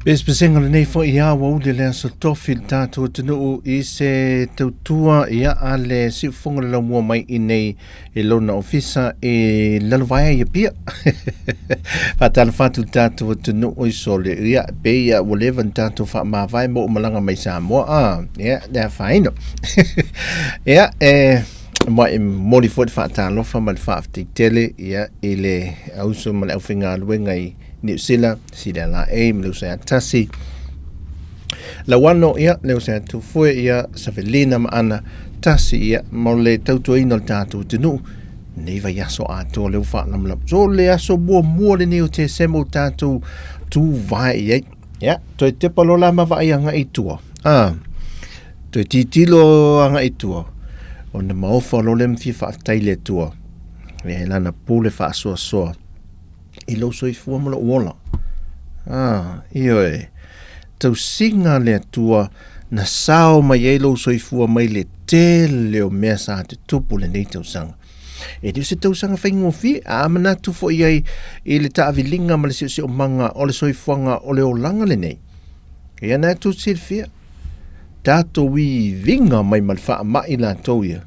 Pesepesega lenei foi ia ua uli le aso tofi le tatou atunuu i se tautua ia a le siufofoga le laumua mai i nei i lona ofisa i Lalovaea i Apia. Faatalofa atu le tatou atunuu i sole ia pe ia ua leva na tatou faamavae mo malaga mai Samoa a ia le afaina. Ia e ma e momoli foi le faatalofa ma le faafetai tele ia i le auso ma le aufaigaluega i Niu Sila, Sila Laei ma le uso ia Tasi. Lauano ia le uso ia Tufue ia Savelina ma Ana Tasi ia mo le tautuaina o le tatou atunuu nei vaiaso atoa lea ua faalamalamu. So le aso muamua lenei o Tesema ua tatou tuvae i ai. Ia, toe tepa loa la ma vaai agai i tua. Ah, toe titilo agai i tua. Ona maofa loa lea ma fia faafetai i le Atua. Ia, lana pule faasoasoa i lou soifua ma lou ola. Ah, ioe. Tausiga le Atua na sao mai ai lou soifua mai le tele o mea sa tutupu lenei tausaga. E le o se tausaga faigofie, a manatu foi ai i le taaviliga ma le siosiomaga o le soifuaga o le olaga lenei. Ia na tou silafia, tatou viviga mai ma le faamai latou ia.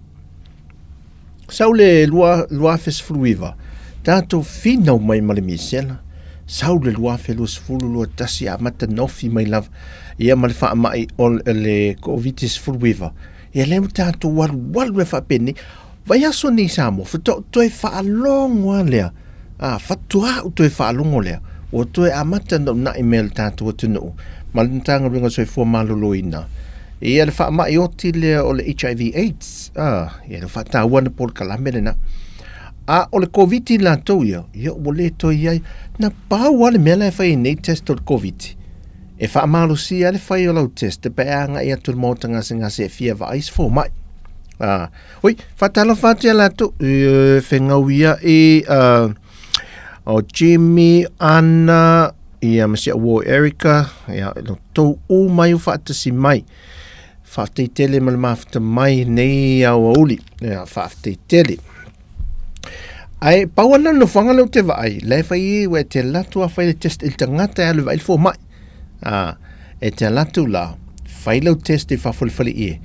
Sau le 2019, tatou finau mai ma le misela, sau le 2020, 21 amata nofi mai lava, ia ma le faamai o le Covid-19. Ia lea ua tatou alualu e faapenei. Vaiaso nei Samoa, faatoa toe faalogo lava lea, a, faatoa ou toe faalogo lea, ua toe amata ona uunai mai e le tatou atunuu ma le Matagaluega o le Soifua Maloloina ia le faamai oti lea o le HIV AIDS, a, ia le faataua na polokalame lena. A o le Koviti latou ia, ia ua le toe i ai. Na pau lava le mea la e fai ai nei test o le Koviti, E faamalosia ai le fai o lau test pe a agai atu i le maota gasegase e fia vaai se fomai. Ah, oi, faatalofa atu ia latou, e fegauia'i uh, o Jimmy, Anna, ia ma si au uo Erica, ia lo tou u mai u faatasi mai. Faafetai tele ma le mafuta mai nei aoauli. Ia, faafetai tele. Ae pau lava lena nofoaga lea ou te vaai, la e fai e ua e te alu atu lava fai le test i le tagata e alu e vaai le fomai. A, e te alu atu la, fai lau test i fafo i le faleie.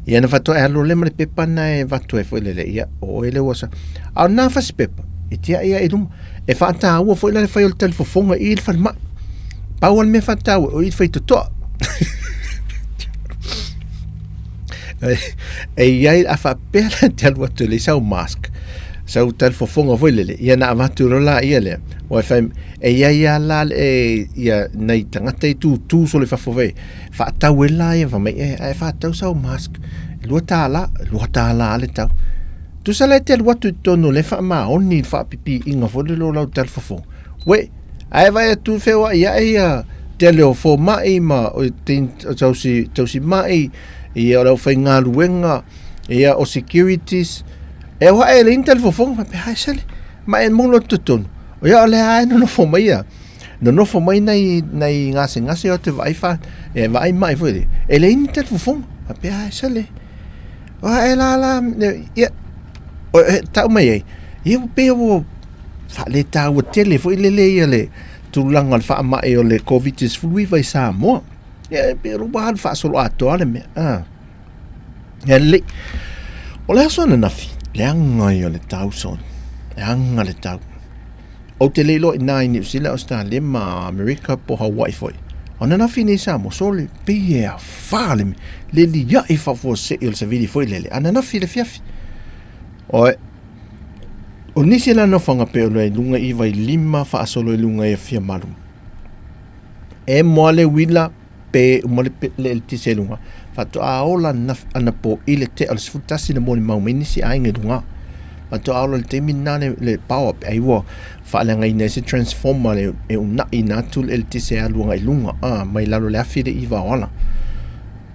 Ia na faatoa e alu loa lea ma le pepa na e avatu ai foi lele, ia, o oe lea ua sa. A o lena fasi pepa, e tiai lava i luma. E faataua foi la le fai o le talifofoga i le falemai. Pau lava le mea faataua, o i le faitotoa. E i ai, a faapea la te alu atu e leai sau mask, sau talifofoga foi lele, ia na avatu loa la ia lea. Ua e fai, e i ai lava la e, ia nai tagata e tutu solo i fafo foi, faatau ai la ia, fai mai, e, ae faatau sau mask, $2, $2 le tau. Tusa la e te alu atu i totonu o le faamaoni i le faapipiiga foi lele o lau talifofoga. Uē, ae vaai atu feoai ae ia tele o fomai ma o tausi, tausi mai, ia o le aufaigaluega, ia o securities. E o ae e leai ni talifofoga, faapea, ai sele, ma e molo atu totonu. Ia o lea e nonofo mai ia, nonofo mai nai, nai gasegase o atu e vaai fa, e vaai mai foi lea. E leai ni talifofoga, faapea, ai sele, o ae la la, ia, o, e, tau mai ai, ia ua pei ua faaletaua tele foi lele ia le tulaga o le faamai o le Covid-19 i Samoa. Ia, e pei ua alu faasoloatoa le mea. Ah. Ia lelei. O le aso ananafi, leaga ia o le tau soli. Leaga le tau. Ou te le iloa i nā i Niu Sila, Australia ma Amerika po Hawaii foi. O ananafi nei Samoa, soli, pei e afa le mea. Le lia'i faafuasei o le savili foi lele. Ananafi le afiafi. Oe, o nisi la nofoaga pei o le luga i Vailima faasolo i luga i Afiamalu. E moa le uila pe uma le, le eletise i luga, faatoa ola anapo i le tea o le 11 na molimau mai nisi aiga i luga. Faatoa ola i le taimi lena le, le power pe ai ua faaleagaina ai se transformer le, e unaʻi atu le eletise e alu agai i luga, a, mai lalo le afi le iva o ala.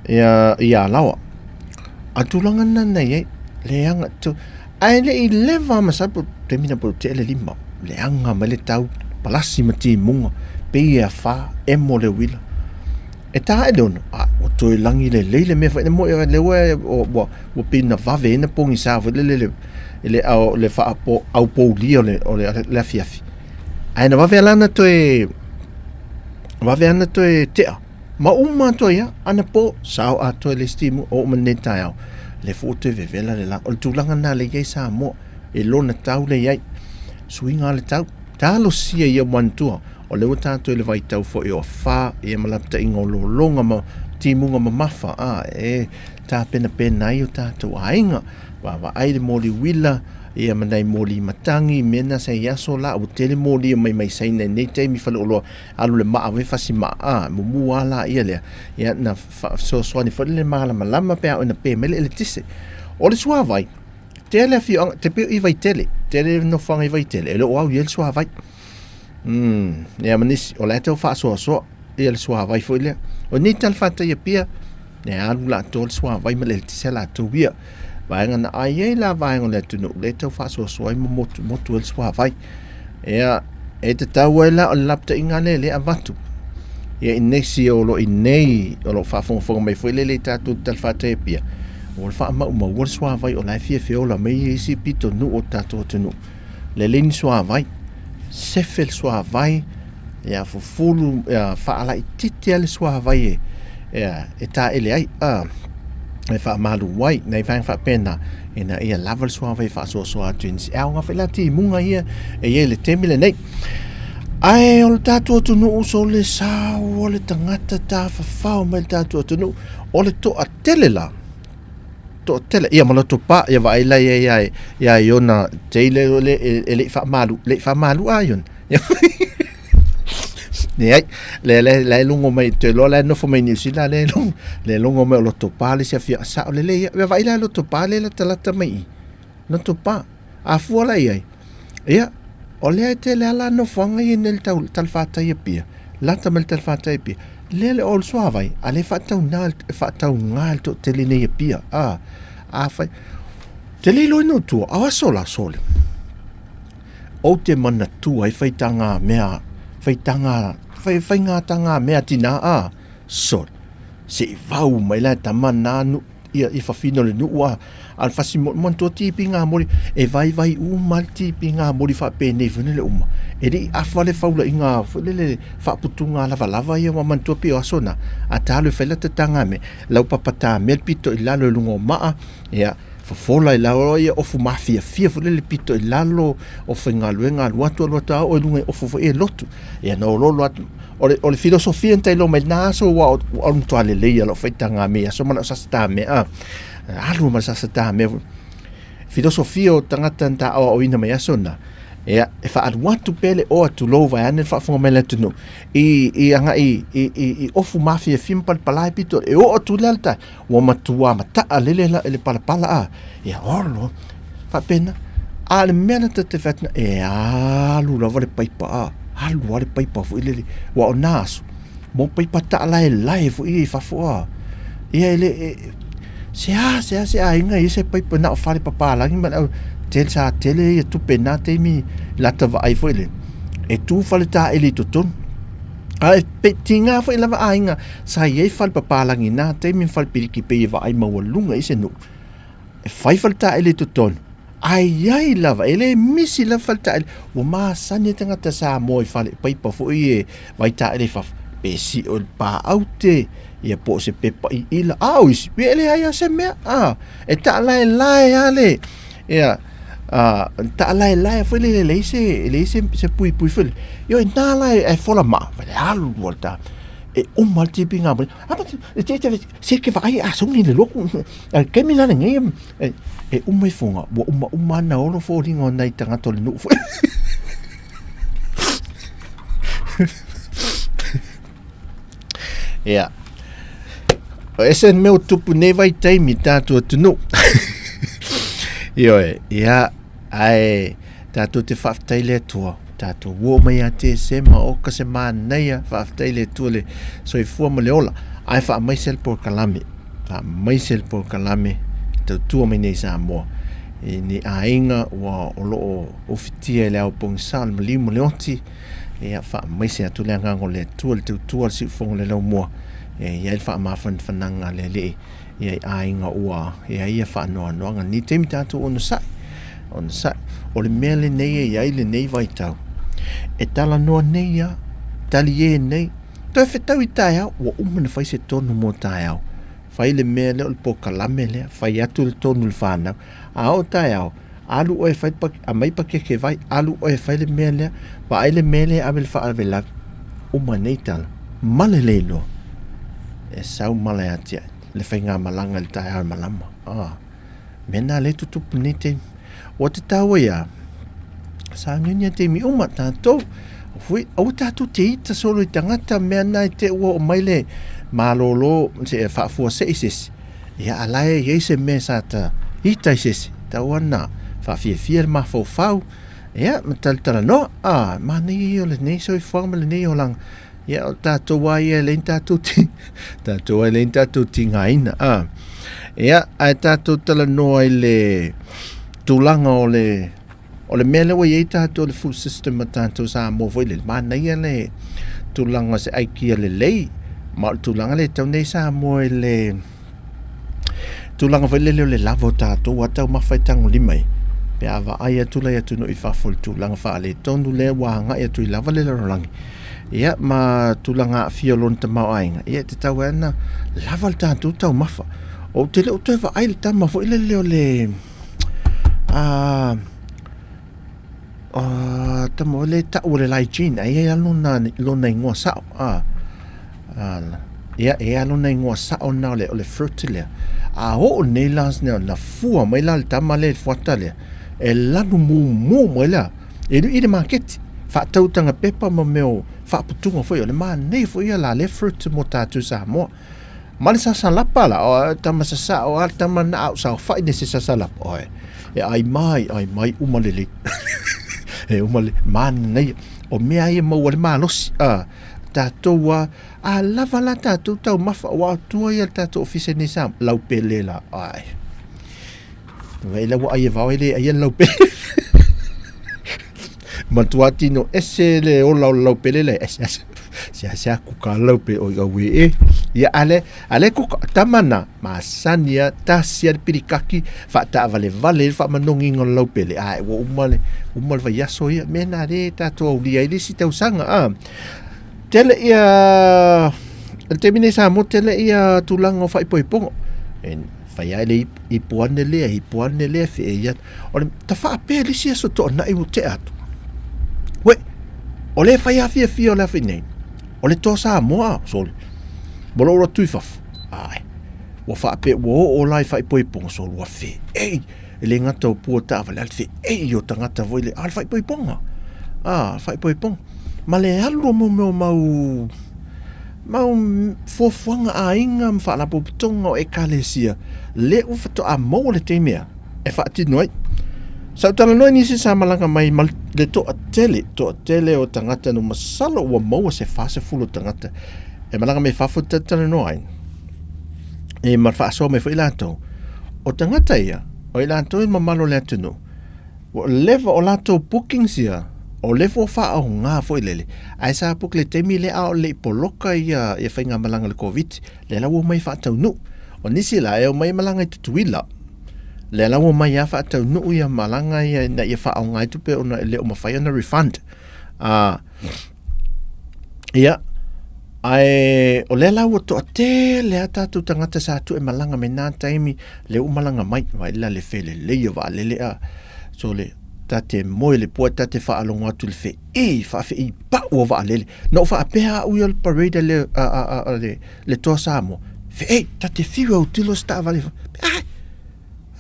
Ia, i Alaoa. A tulaga lena na i ai, leaga, tu, ae le i leva masalo taimi na po tea le lima, leaga mai le tau, palasi ma timuga, pei e afa, emo le uila. E tā e le ono, a, ua toe lagi lelei le mea foi, mo e le ua, ua, ua pei na vave ai na pogisa foi lele le, le, au, le faapo, aupoulia o le, o le, le afiafi. Ae na vave la na toe, Vave ana toe tea. Ma uma atu ai lava, anapo, sao atoa i le isi timuga, oo mai lenei taeao, lea foi ua toe vevela le la. O le tulaga lena lea e i ai Samoa, e lona tau lea i ai. Suiga o le tau. Talosia ia manatua, o lea ua tatou i le vaitau foi o afa, ia ma lapataiga o lologa ma timuga mamafa, a, e tapenapena ai o tatou aiga. Vaavaai le moli uila, ia ma nai moli matagi, mea na sa i aso la, ua tele moli e omai mai Saina i nei taimi faleoloa, alu le maa we fasi maa, a, mumu lava la ia lea, ia na fesoasoani foi le malamalama pe a oo ina pe mai le eletise. O le suavai, tele afioaga, te pei o i Vaitele, tele nofoaga i Vaitele, e le o au i ai le suavai. Ia ma nisi, o la e tau faasoasoa ia le suavai foi lea. O nei talafatai Apia, e alu latou le suavai ma le eletise a latou ia. Vaega na ai ai la vaega o le atunuu, lea e tau faasoasoa ai ma motumotu ai le suavai. Ia, e tatau ai la o le lapataiga lea lea e avatu. Ia i nisi o lo o i nei, o lo o faafogafoga mai foi lele i tatou talafatai Apia, ua faamaumaua le suavai o la e fia feola mai isi pitonuu o le tatou atunuu. Lelei ni suavai, sefe le suavai, ia fufulu, ia faalaitiiti lava le suavai e, ia, e taele ai, a, e faamalu ai, nai vaega faapena, ina ia lava le suavai e faasoasoa atu i nisi. E aoga foi la timuga ia e i ai i le taimi lenei. Ae o le tatou atunuu sole sao o le tagata tafafao mai le tatou atunuu, o le toatele la, toatele, ia ma loto pa, ia vaai la ia ia ia Iona Taylor le e le i faamalu, le i faamalu a Iona. Leai, le le le logo mai te loa le nofo mai New Zealand le logo, le logo mai o loto pa le sia fia sao lelei ia. Ia vaai la loto pa le latalata mai i. Loto pa. A fua la i ai. Ia, o lea e tele lava la nofoaga ia nei le tau talafatai Apia, lata mai le talafatai Apia, lea le o le suavai, a lea e faatauga, faatauga le toatele nei Apia. A, afai, te le iloa ina o tua, a o aso la, sole. Ou te manatua ai faitaga mea, faitaga, fai, faigatagā mea tinā, a, sole. Se i vau mai la e tama nā nu, ia i fafine o le nuu a a le fasi mo manatua tipi ngā moli e vaivai uma le tipi ngā moli faapenei foi le uma e le i afa le faulaiga foi lele faaputuga lavalava ia ua manatua pei o aso na a ta alu e fai lata taga me laupapa tamea le pito i lalo i luga o maa ia fofola i lalo ia ofu mafiafia foi lele pito i lalo o faigaluega alu atu alu atu a oo i luga i ofu foi e lotu ia na oloolo atu o le, o le filosofia na tailo mai na aso ua o o matua lelei ia lau faitaga me aso ma lau sasa mea alu ma sasa mea filosofia o tagata na aoaoina mai aso na ia e faaalu atu pea le o atu lou vaeane le faafofoga mai le atunuu i i agai i i i ofu mafiafia ma palapala ai pito e oo atu le alta ua matua mataa lele la le palapala a ia olo faapena a le mea na te fai atu e alu lava le paipa a alu lava le paipa foi lele ua o nā aso mo paipa taalaelae foi ia i fafo a ia e le e, se a se a se aiga ia se paipa na o fale papalagi ma le tele sa tele ia tupe na taimi lata vaai foi le e tu fale taele i totonu a e pe tiga foi lava aiga Sa i ai fale papalagi i nā taimi ma fale piliki pei e vaai maualuga i se nuu. E fai fale taele i totonu, ae i ai lava, e le misi lava fale taele. Ua masani ai tagata Samoa i fale paipa foi e vai taele i fafo, pe sio i le paaute, ia po o se pepa iila. A o isi, ia e leai lava se mea, a, e taalaelae lava le, ia, a, taalaelae foi lele, e leai se, e leai se, se puipui foi lele. Ioe, nā la e fola maa, alu lava le ta. E uma le tipi ngā moni. E te te se ke vaai a songi le loku. A ke mi lana ngai e uma i fonga. Ua uma uma ana olo foliga o nai tagata o le nuu foi. Ia. O ese mea o tupu nei vaitaimi tātou atunuu. Ioe, ia, ae tātou te faafetai le Atua, tātou ua oo mai ia Tesema, oka se manaia, faafetai le Atua le soifua ma le ola, ae faamaise le polokalame, faamaise le polokalame tautua mai nei Samoa i ni aiga ua o lo o ofitia i le ao pogisa o le maliu ma le oti, ia faamaise atu le agaga o le Atua le tautua le siufofoga o le laumua, e i ai le faamafanafanaga a le Alii ia i aiga ua i ai ia faanoanoaga ni taimi tatou onosai, onosai. O le mea lenei e i ai lenei vaitau, e talanoa nei a, talie nei, Toe fetau i taeao, ua uma ona fai se tonu mo taeao. Fai le mea lea o le polokalame lea, fai atu le tonu i le fanau. A oo taeao, alu oe e fai le aumai pakeke vai, alu oe e fai le mea lea, vaai le mea lea e ave i le faalavelave. Uma nei tala, ma le le iloa, e sau mala ia te au le faigamalaga i le taeao e malama. Ah, mea na lea e tutupu nei taimi. Ua te taua ia, sa niunia taimi uma tātou. Hui, aua tātou te ita solo i tangata mea na i te ua o mai le malōlō se e faafuasei se isi. Ia a la e i ai se mea sa ta ita i se isi. Tau ana, faafiafia le mafaufau, ia, ma talatalanoa, ah, manaia ia o lenei soifuaga ma lenei olaga. Ia, o tātou a ia e leai ni tātou ti, tātou a e leai ni tātou tigaina, ah. Ia, ae tātou talanoa i le tulaga o le, o le mea lea ua i ai tātou le food system a tātou Samoa foi lele, manaia le tulaga o se aikia lelei, ma o le tulaga lea e tau nei Samoa i le tulaga foi lele o le lava o tātou a taumafa e tagolima ai, pe a vaai atu la i atunuu i fafo i le tulaga faaletonu lea ua agai atu i lava le lalolagi. Ia, ma tulaga aafia o lona tamaoaiga, ia e tatau ai ona lava le tatou taumafa. Ou te le o toe vaai i le tama foi lele o le a a tama o le tau o le Laijin, ai ai lona lona ingoa sao. A a ia e a lona ingoa sao na o le o le fruit lea. A oo nei la na fua mai la le tama le fuata lea. E lanu mumu mai la. E lui i le maketi, faatau tanga pepa ma mea o faaputuga foi, o le manaia foi ia la le fruit mo tātou Samoa. Ma le sasalapa la, o tama sasao a le tama na au saofai nei se sasalapa, oe, e ai mai, ai mai uma lelei. e uma le manaia. O mea ia maua le malosi, a, tātou a, a lava la tātou taumafa, ua atua ia le tātou ofisa nei Samoa, lau pele la, ai. Wei la ua ai e vao e le ai e lau pele. Matua tino ese le ola o le lau pele le ese ese. Se ase aku ka lau pe oi au e e. Ia ale ale kuka tamana masani a tasi a le pirikaki faataavale vale le faamanongiga o le lau pele ae ua uma le uma le vaiaso ia mea na le tatou aulia ai le isi tausaga a. Tele ia le taimi nei Samoa tele ia tulaga o faaipoipoga. E Fai ae le ipu ane lea, ipu ane lea, fe ia. O le tafaapea le isi aso toanai ua tea atu. Uē, o le fai afiafia o le afi nei, o le toa Samoa, sole. Ma lou atu i fafo, ae, ua faapea, ua oo la i faaipoipoga, sole, ua feei. E le gata o pua taavale, a le feei o tagata foi le, a le faaipoipoga. A, faaipoipoga. Ma le alu o mea o mau, mau fuafuaga aiga ma faalapotopotoga o Ekalesia, lea ua faatoa maua le taimi a e faatino ai. Sa ou talanoa i nisi sa malaga mai ma le toatele, toatele o tagata no masalo ua maua se 40 o tagata e malaga mai fafo e talanoa ai. E ma faasoa mai foi latou. O tagata ia, o i latou i mamalu o le atunuu, Ua leva o latou bookings ia, o leva ua faaaoga foi lele, ae sa book le taimi lea a o le i poloka ia, ia faigamalaga i le Koviti, lea la ua omai faataunuu. O nisi la e omai malaga i Tutuila, lea la ua omai lava faataunuu ia malaga ia ina ia faaaoga ai tupe ona e le o mafai ona refund. Uh, ia, ae o lea la ua toatele a tatou tagata sa atu e malaga mai nā taimi, lea ua malaga mai, vaai la le felelei o vaalele a, so le ta te moe le poa ta te faalogo atu le feei, faafeei pau o vaalele. Na ou faapea au ia o le parade a le, a, a, a, a le, le Toa Samoa, feei, ta te fiu e autilo se taavale. Ai,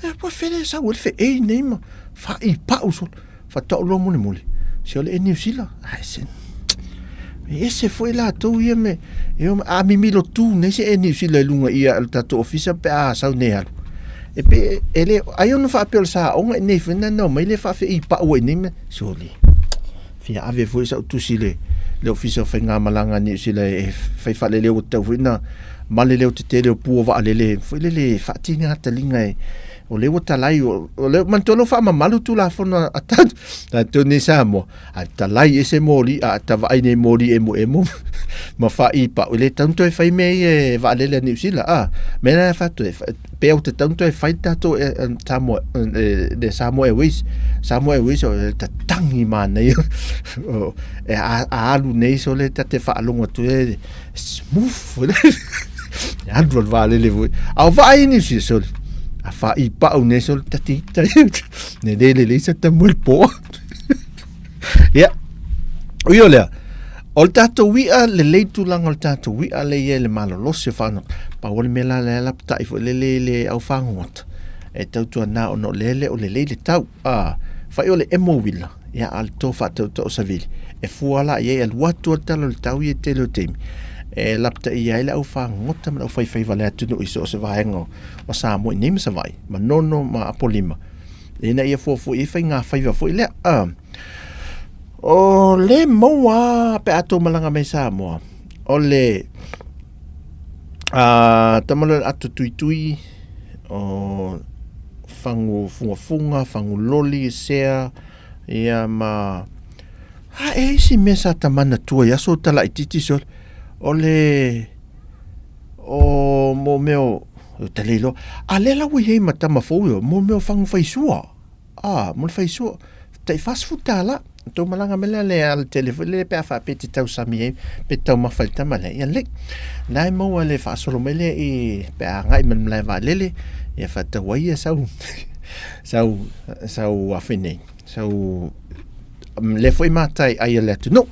e, ua fele sau ai le feei nei ma faai pau solo. Faatoa ou loa mulimuli, se o le Air New Zealand, ai se e ese foi latou ia me e o a mimilo tu nei se Air New Zealand i luga ia o le tatou ofisa pe a sau nei alu. E pe e le ai ona faapea o le saoga i nei foi na na mai le faafe'i pau ai nei mea. Soli. Fia ave foi sau tusi le le ofisa o faigamalaga New Zealand e fai faalelei ua tatau foi na ma le leo tetele o pua vaalele foi lele e faatiga taliga e o lea ua talai o lea manatua lea ua faamamalu Tulafono a tatou nei Samoa ae talai ese moli a ta vaai nei moli emoemo ma faaipau e le tatau ona toe fai mea ia e vaalele a Niu Sila a mea la e fai atu pe ua tatau ona toe fai le tatou Samoa le Samoa Airways. Samoa Airways o le tatagi manaia e a alu nei sole ta te faalogo atu e smooth e alu al vaalele foi a o vaai ni si sole a faaipau nei sole ta te ita ne le lelei sa tamu le po. Ia, ui o lea, o le tatou i'a, lelei tulaga o le tatou i'a lea i ai le malolosi o fagota. Pau o le mea la lea lapatai foi lele i le au fagota, e tautuana ona o lea e le o lelei le tau. A, fai o le emo uila, ia a o le to faatautau o savili, e fua la i ai, e alu atu lava le tala o le tau ia i le tele o taimi, e lapataia ai le au fagota ma le aufaifaiva o le atunuu i so o se vaega o Samoa i nei ma Savaii, Manono ma Apolima. Ina ia fuafua i ai faigafaiva foi lea. Ah. O le maua pe a tou malaga mai Samoa, o le tama lea o le ato tuitui, o fagu fugafuga, fagu loli, sea, ia ma a e isi mea sa ta manatua i aso o talaititi sole, o le o mo mea o ta le iloa. A lea la ua i ai ma tama fou ia, mo mea o fagu faisua. A, mo le faisua, tai $40. Tou malaga mai lea le alatele foi lele pe a faapea e te tausami ai, pe te taumafa i le tama lea, ia lelei. La e maua le faasolo mai lea i, pe a agai mai le malae vaalele, ia faatau ai ia sau, sau, sau afe nei, sau lea foi matai ai a le atunuu.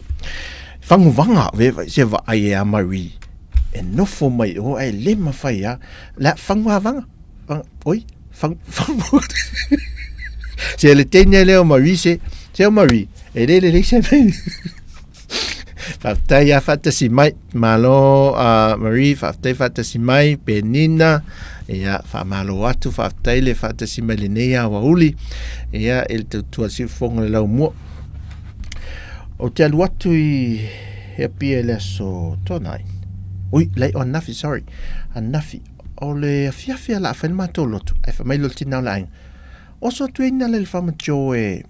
Faguvaga, se vaai e a Marie. E nofo mai o ae le mafai a. La faguavaga. Oi, fang, fang. Se le teine lea o Marie se, se o Marie, e le lelei se mea. Faafetai ia faatasi mai. Malo Marie, faafetai faatasi mai. Penina, ia faamalo atu, faafetai le faatasi mai lenei aoauli. Ia, e le tautua siufofoga le laumua. Ou te alu atu i Apia i le aso Tuanai. Ui, lei o ananafi, sorry. Ananafi. O le afiafi a la fai le matou lotu. Ae fai mai le tina o le aiga. Oso atu ai nale le whama Joe e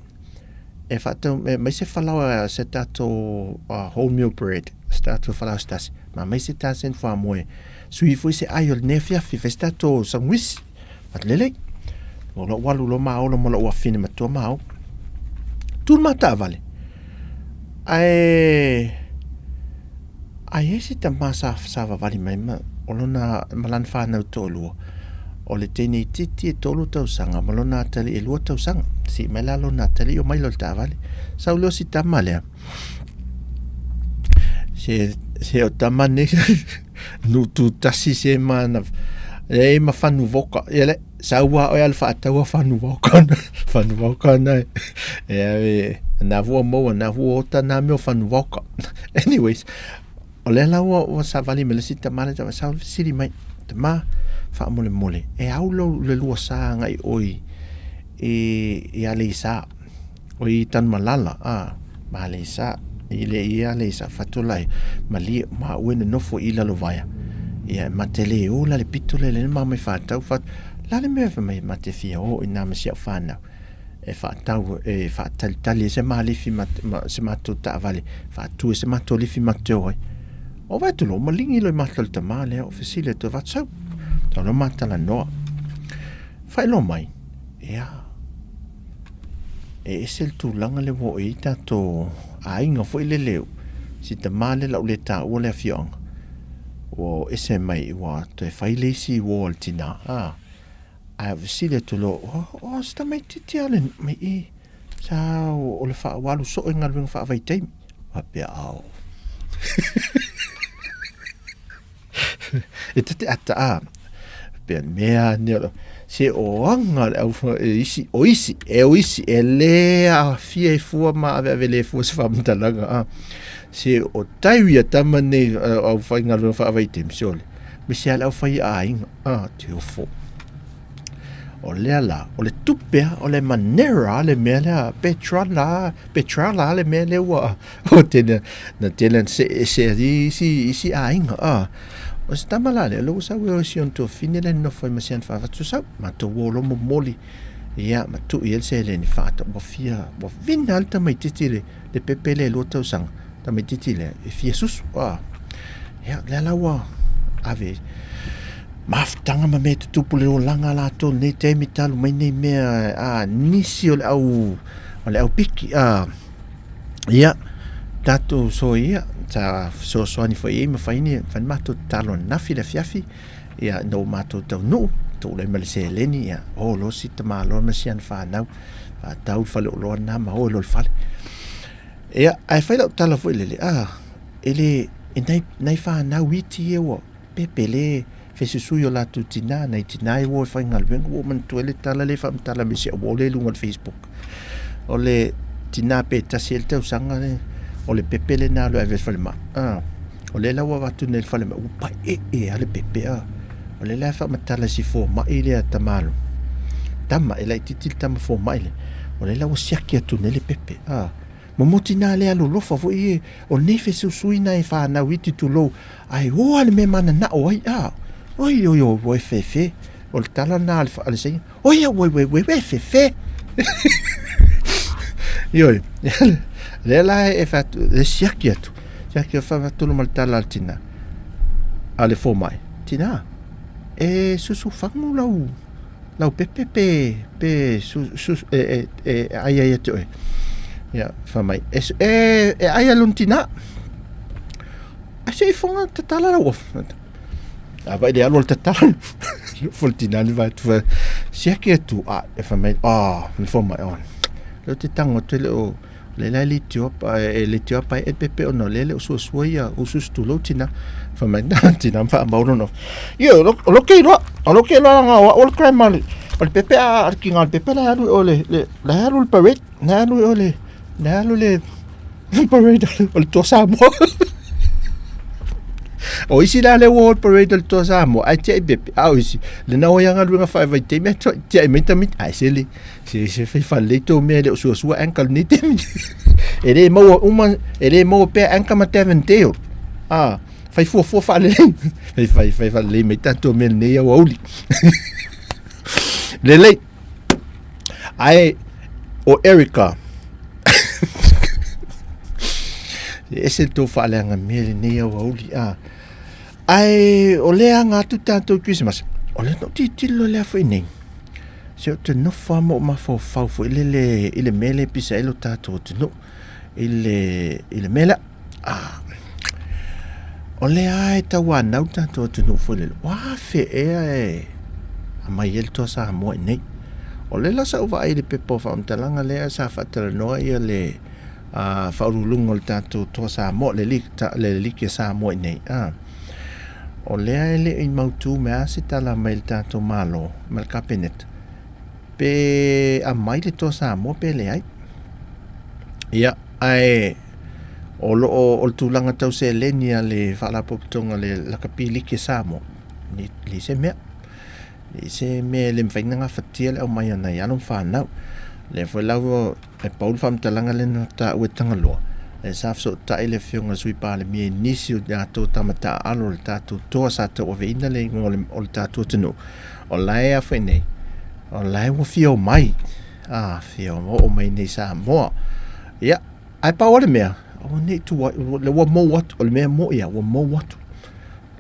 e whaatau e mai se falaoa se tatou wholemeal bread se tatou falaoa se tasi ma mai se tasi whamoe sui foi se ai o le afiafi fai se tatou sangwisi ma lelei o lou alu loa ma olo ma lou afine matua ma au tu le ma taavale ae Ai ai se tama sa savavali mai ma o lona ma lana whanau toalua. O le teine itiiti e tolu tausaga ma lona atalii e lua tausaga. Sii mai la lona atalii o mai lea o le taavale. Sau lea o si tama lea. Se, se o tama nei nu tu tasi se mana e ma fanu voka. Ia le sau a oe a le faataua fanu voka na, fanu voka na. E e na vua maua na vua ota na mea o fanu voka. Anyways, o lea la ua, ua savali mai le isi tama lea tama sau fesili mai, tama, faamolemole, e au lou le lua sa agai oi i, i Aleisa, o i Tanumalala, a, ma Aleisa, i le i Aleisa, Fatulai, malie, ma ue nonofo i Lalovaea. Ia, ma te le o la le pito le le ma mai whātau, whāt, la le mea wha mai, ma te fia o i nā ma si au whānau. E whaatau, e whaatalitali e se maalifi ma, ma se matou taavale, faatu e se matou lifi ma te o ai. O vai atu lo, malingi lo i mata le tama lea, o fesili atu e whatsau. Tau lo matala noa. Whailo mai, ia, e ese le tulaga lea ua oo i ai tatou aiga foi lele si tama lea lau le taua le afioaga ua oo ese mai ua toe fai le isi uo a le tina a ae fesili atu loa o, o se tamaitiiti a le mai i sa o le faa ua alu soo i galuega faavaitaimi faapea ao E ta te ata a, pea mea ane o se o anga le au e isi, o isi, e o isi, e le aafia i fua ma aveave le fua se faamatalaga a. Se o taiwi a tama nei au whaingaluega whaavaitemi, se ole, me se ale au whai aiga, a, te ofo. O lea la, o le tupe a, o le manera a le mea lea, petrala, petrala a le mea lea ua, o tēnei, na tēnei se, se isi, isi aiga, a. O se tama la lea, o lea ua sau e o si ona tuafafine lea e nonofo ai ma si ana faafatu sau, matou o loa momoli, ia, ma tuu i ai le seleni faata, ua fia, ua vina lava le tamaitiiti i le, le pepe lea e lua tausaga, tamaitiiti lea e fia susu, a. Ia, lea la ua ave mafutaga ma mea e tutupu le olaga latou nei taimi talu mai nei mea a nisi o le au o le au piki a ia tatou soia sa fesoasoani foi i ai ma fai ni fai ni matou tatalo ananafi le afiafi ia ina ua matou taunuu tulai ma le seleni ia o loa si tamaloa ma si ana fanau faatau le faleoloa lena ma o ai loa i le fale. Ia ae fai lau tala foi lele a e le e nai nai fanau iti ia ua pepe le fesusui o latou tina nai tina e ua e faigaluega ua ou manatua ai le tala lea e faamatala mai si au uo lea i luga o le facebook o le tina pe tasi ai le tausaga le o le pepe lena alu e ave i le falemai a o lea la ua avatu nei i le falemai ua paeee lava le pepe a o lea la e faamatala e si fomai lea tamalo tama e laitiiti le tama fomai lea o lea la ua siaki atu nei le pepe a Momoti nā le alolofa foi e o nei fesuisui na e whānau iti tulou ae oa le mea mananao ai a oi oi oi oi fe fe o le tala nā a le, a le saina oi oi oi oi oi fe fe Ioi, lea la e whatu, e siaki atu, siaki o whawatulu ma le tala a le tina, a le fōmai, tina, e susu whangu lau, lau pepe pe pe su, su, e, e, e, e ai ai atu e. Ia, wha mai. E, e, e ai alun tina. A se i whanga tatala lau of. A vai le alu al tatala. Fo tina ni vai tu. Siaki atu a e wha mai. Ah, ni fo mai on. Leo te tango te le o le la le tiopa e le tiopa e pepe ona le le o suasua ia o susu tulou tina fa mai na tina fa mau no io lo lo ke lo lo ke lo nga o le crema le o le pepe a ki nga le pepe la alu o le le la alu le parade la alu o le la alu le parade o le toa Samoa o isi la le ua o le parade o le toa Samoa ai tiai pepe a o isi le na o ia galuega faavaitaimi tiai mai tamaiti ae se le Se se fai faalelei tou mea e le o suasua anchor lenei taimi. E le maua uma, e le maua pea anchor ma Tavern-Dale. Ah, fai fuafua faalelei. Fai fai fai faalelei mai tatou mea lenei aoauli. Lelei. Ae o Erica. E ese le tou faaleaga mea lenei aoauli. Ah. Ae o lea aga atu tatou i Kerisimasi, o lea na ou tilotilo lea foi nei, se ou te nofo lava ma ou mafaufau foi lele i le mea lea e pisa ai lo tatou atunuu i le, i le mea lea. Ah, o lea lava e tauanau le tatou atunuu foi lele, ua afe ea e aumai ai le Toa Samoa i inei. O lea la sa ou vaai i le pepa o faamatalaga lea sa faatalanoa ia le a faauluuluga o le tatou Toa Samoa, le Liki, ta, le Liki a Samoa i nei. A, o lea e le i mautū mai a se tala mai le tatou Malo, ma le Kapeneta, pe aumai le Toa Samoa pe leai. Ia, ae o lo o, o le tulaga tau seleni a le Faalapotopotoga le Lakapi Liki a Samoa, le, le se mea. Le se mea e le mafai ona gafatia le aumai o nai alo ma fanau. Lea foi la ua E pau le faamatalaga lea na taua e Tagaloa, e sa fesootai le Afioga i le Sui Palemia i nisi o latou tama taaalo o le tatou toa sa tauaveina le igoa o le tatou atunuu, o la e afa i nei, o la e ua fia omai, a, fia oo mai nei i Samoa. Ia, ae pau lava le mea, aua ne i tuai, lea ua mou atu, o le mea moni lava, ua mou atu.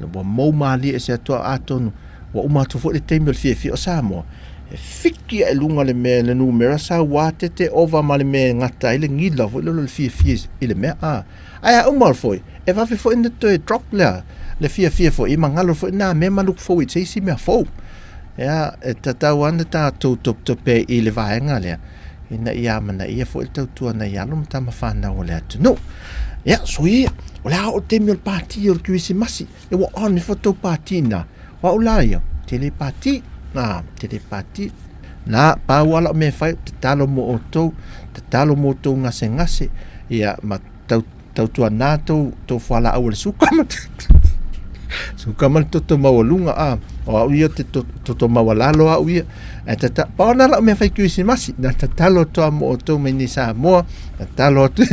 Ua mou malie ese atu a atonu ua uma atu foi le taimi o le fiafia o Samoa e fiki ae luga le mea le numera sau a tete ova ma le mea e gata ai le gila foi lele o le fiafia i le mea a ae a uma foi e vave foi ona toe drop lea le fiafia foi ma galo foi na mea ma look forward se isi mea fou ia e tatau ana tatou topetope i le vaega lea ina ia amanaia foi le tautua nai alo ma tama fanau o le atunuu. Ia, so ia, o le a oo le taimi o le pati o le Kerisimasi, e ua on ifo tou pati na. O au la ia, tele pati, na, tele pati. Na, pau lava lau mea e fai, tatalo mo outou, tatalo mo outou gasegase, ia, ma tau, tautuana tou, tou fualaau o le suka ma suka ma le toto maualuga, a. O au ia te toto maualalo au ia. Ae tata, pau na lau mea fai Kerisimasi, na tatalo atu lava mo outou mai nei Samoa, tatalo atu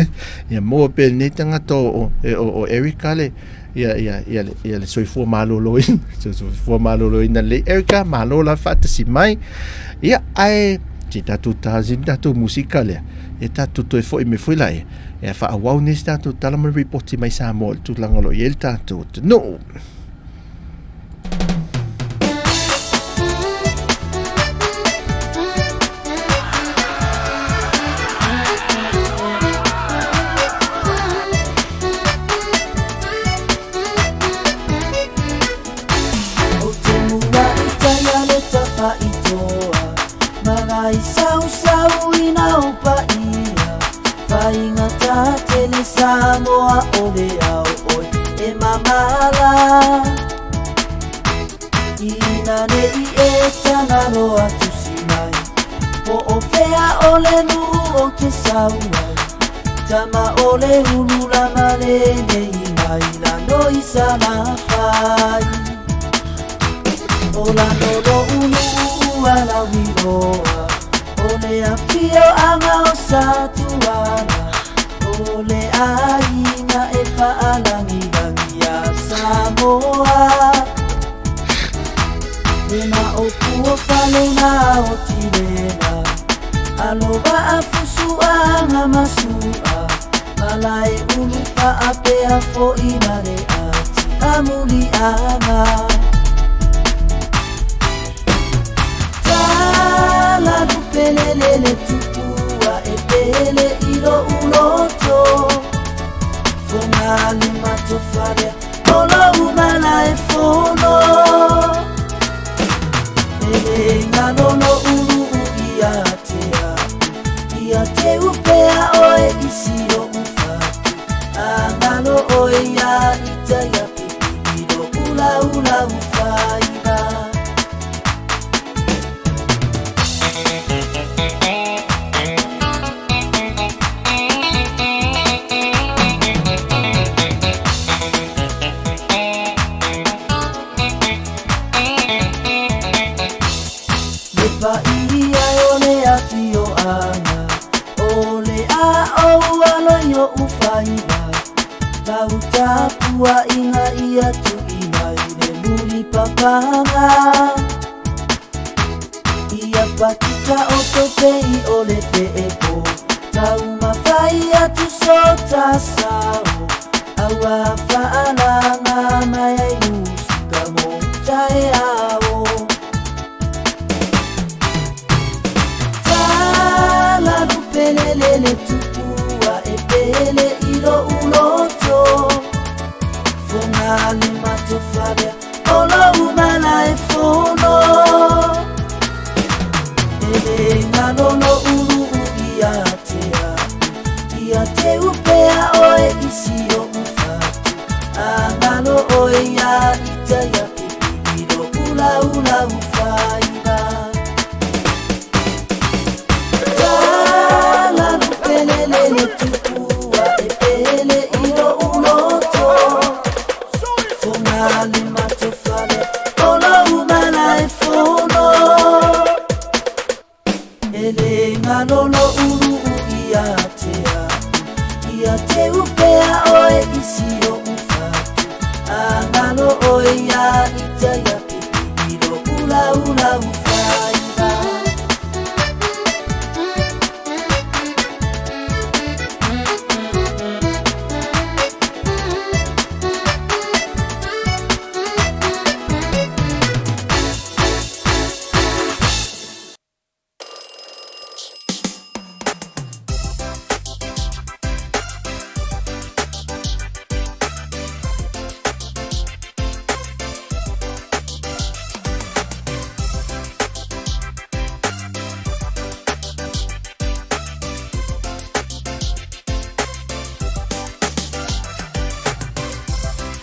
ia maua pea e lenei tagata o, o, o Erica le, ia, ia, ia, le, ia le soifua maloloina, soifua maloloina lelei. Erica, malo lava faatasi mai. Ia, ae, se i tatou tazi le tatou musika lea, ia tatou toe foi mai foi laia, ia faaauau nei se tatou tala ma le ripoti mai Samoa i le tulaga o lo o i ai le tatou atunuu. O te mua i tai a le tawhaitoa Manga i sausau ina o paia Whaingata tele Samoa o le ao oi e mamala Ina nei e Tangaroa tusi mai Po o whea o le nuu o te sau ai Tama o le ulu lama le nei mai la no i Salafai O la no lo ulu ua la wiroa O le afioaga o Satuala O le aiga e faalagilagi ia Samoa Le maopu o fale na o Tilela Alo vaa fusuaga ma sua Malae ulu faapea fo'i ma le ati amuliaga Tala lupelele le tupua e pele i lo'u loto Foga le matofalea o lou malae fono E le galolo uluu ia te au Ia te upea oe i si o'u fatu Agalo oe ia ita ia pipi i lo'u laulau faiva. Le paia o le afioaga O le a'ou alo i o'u faiva Lau tapua'iga ia tu'i mai le muli papaga Ia patita o topei o le fe'epo Taumafai atu so tasao Aua fa'alaga mai ai musika mo taeao Tala lupelele le tupua e pele i lo'u loto Foga le matofalea o lou malae fono E le galolo uluu ia te au Ia te upea oe i si o'u fatu Agalo oe ia ita ia pipi i lo'u laulau faiva Tala lupelele le tupua e pele i lo'u loto Foga le matofalea o lou malae fono E le galolo uluu ia te au Ia te upea oe i si o'u fatu Agalo oe ia ita ia pipi i lo'u laulau faiva.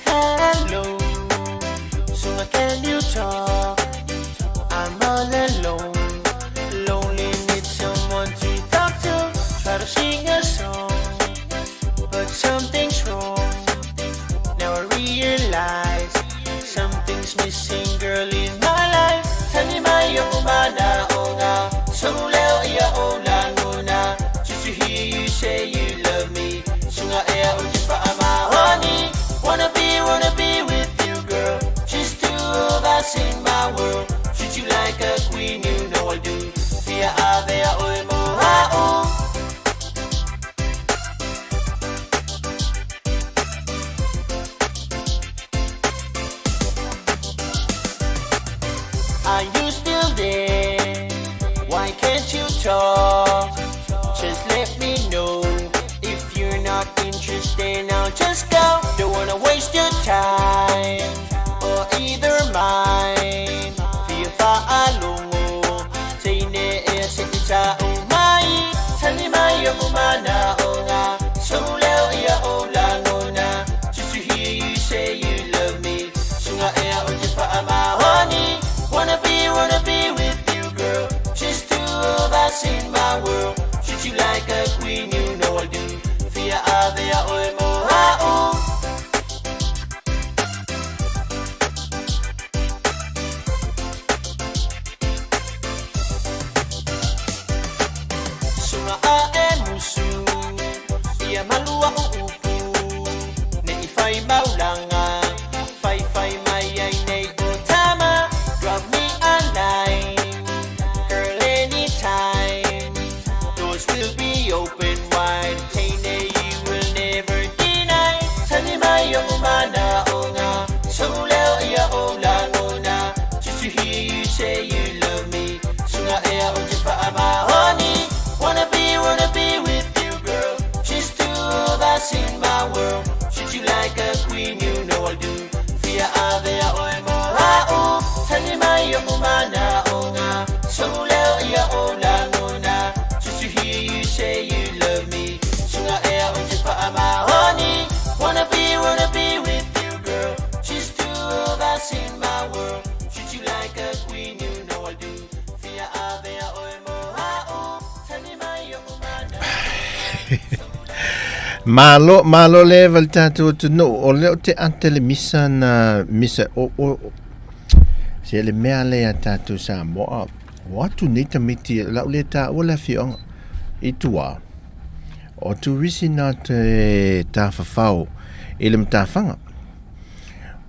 Hello, so can you talk? I'm all alone, lonely, need someone to talk to. Try to sing a song, but something's wrong. Now I realize something's missing, girl, in Can't you talk? Just let me know if you're not interested. I'll just go. Don't wanna waste your time or either mine. Fia faalogo teine ea se i ta'u mai Tali mai o'u manaoga Souleo ia ou lagona Just to hear you say you love me Suga ea ou te faamaoni Wanna be, wanna be with you girl Just two of us in my world Treat you like a queen, you know I do Fia avea oe mo a'u Suga a'e musu ia malu a'u upu Ne i fai maulaga Faifai mai ai nei o tama Drop me a line Girl anytime Doors will be open wide Teine you will never deny Tali mai o'u manaoga Souleo ia ou lagona Just to hear you say you love me Suga ea ou te faamaoni Wanna be, wanna be with you girl Just two of us in my world Treat you like a queen, you know I'll do Fia avea oe mo a'u Tali mai o'u manaoga Souleo ia ou lagona Just to hear you say you love me Suga ea ou te faamaoni Wanna be, wanna be with you girl Just two of us in my world Treat you like a queen, you know I'll do Fia avea oe mo a'u Tali mai o'u manaoga Malo, malo leva le tatou atunuu, o lea ou te ate le misa na misa o, o, se le mea lea tatou Samoa, o atu nei tamaiti, lau le taua le afioaga i tua, o turisi na te tafafao i le matafaga.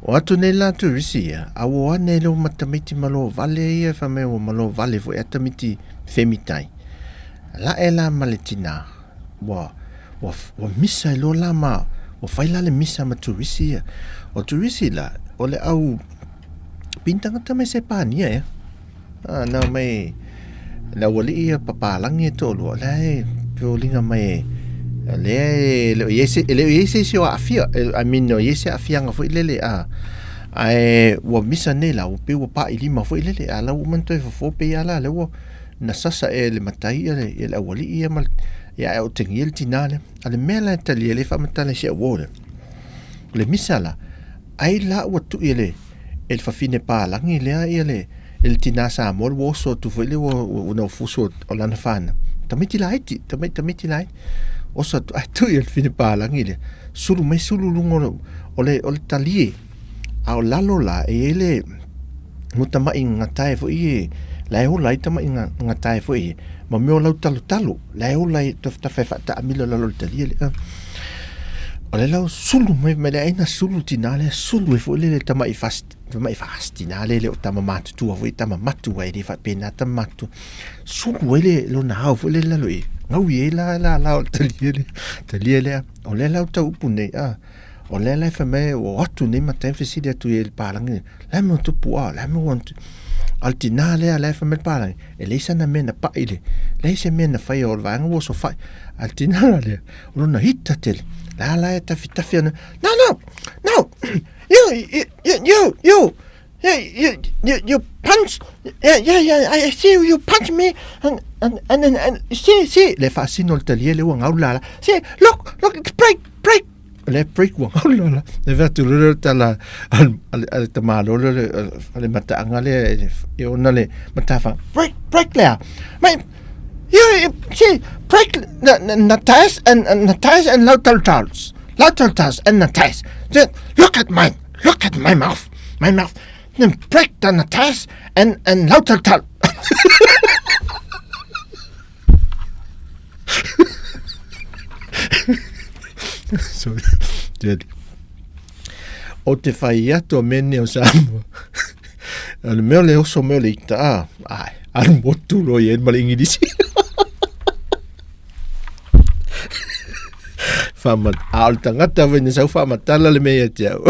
O atu nei la turisi ia, a ua o ane leo ma tamaiti malo vale ia, fai mai ua malo vale foi a tamaiti femitai. Lae la ma le tina, ua, ua, ua misa ai loa la ma, ua fai la le misa ma turisi ia. O turisi la, o le au pintangata mai Sepania ea. A, na mai, le aualii ia papalagi e toalua, la e foliga mai e, lea e le o i ai se, e le o i ai se isi o aafia, I mean, o i ai se aafiaga foi lele, a, ae ua misa nei la, ua pei ua pailima foi lele, a la ua uma ona toe fofo pei lava la lea ua na sasa ea e le matai ia le, ia le aualii ia ma le, ia ae otegia le tinā lea. A le mea la e talia le faamatala i si au uo lea, o le misa la, ai la ua tui e le, e le fafine palagi lea ia le, e le tinā Samoa le ua oso atu foi lea ua, ua na fusu o lana fanau. Tamaiti laiti, tamaiti, tamaiti laiti. Oso atu, ae tui e le fafine palagi lea, sulu mai sulu luga o le, o le, o le talie. A o lalo la, e i ai le, mo tamaʻi gatae foi e la e ola ai tamaʻi gatae foi e ma mea o lau talotalo la e ola ai tafatafa e faataamilo lalo o le talia lea. O le lau sulu mai mai le aina sulu tinā lea sulu ai foi le tamaʻi fas tamaʻi fas tinā lea le o tama matutua foi tama matua e le faapena tama matutua sulu ai le lona ao foi le lalo i gaui ai la la la o le talia lea talia lea o lea lau tau upu nei a O lea la e fai mai ua o atu nei matai ma fesili atu i le palagi, le a mea ua tupu a, le a mea ua A o le tinā lea la e fai mai le palagi, e leai sana mea na paʻi le, leai se mea na faia o le vaega ua osofai. A o le tinā la lea, o lona ita tele, la la e tafitafi ana, no, no, no, you, you, you, you, you, you, you punch, yeah, yeah, yeah, I see you, you punch me, and, and, and, and, and see, see, le faasino le talia le ua gau lala, see, look, look, it's break, break, le break ua gau lala, le fai atu loa lea o le tala a le tamālo lea o le mataaga lea e ona le matafaga, break, break lea, mai, you, you, see, break, na, na, na ties and, and na ties and lau talutals, lau talutals and na ties, look at mine, Look at my mouth, my mouth. Then break the natas and and lautaltal. Sorry. Dude. O te whai atu a mene o Samoa. O le mea o le oso mea o le ita, ah, ai, alu motu loa i ai ma le Ingilisi. Whaama, a o le tangata foi na sau faamatala le mea ia te au.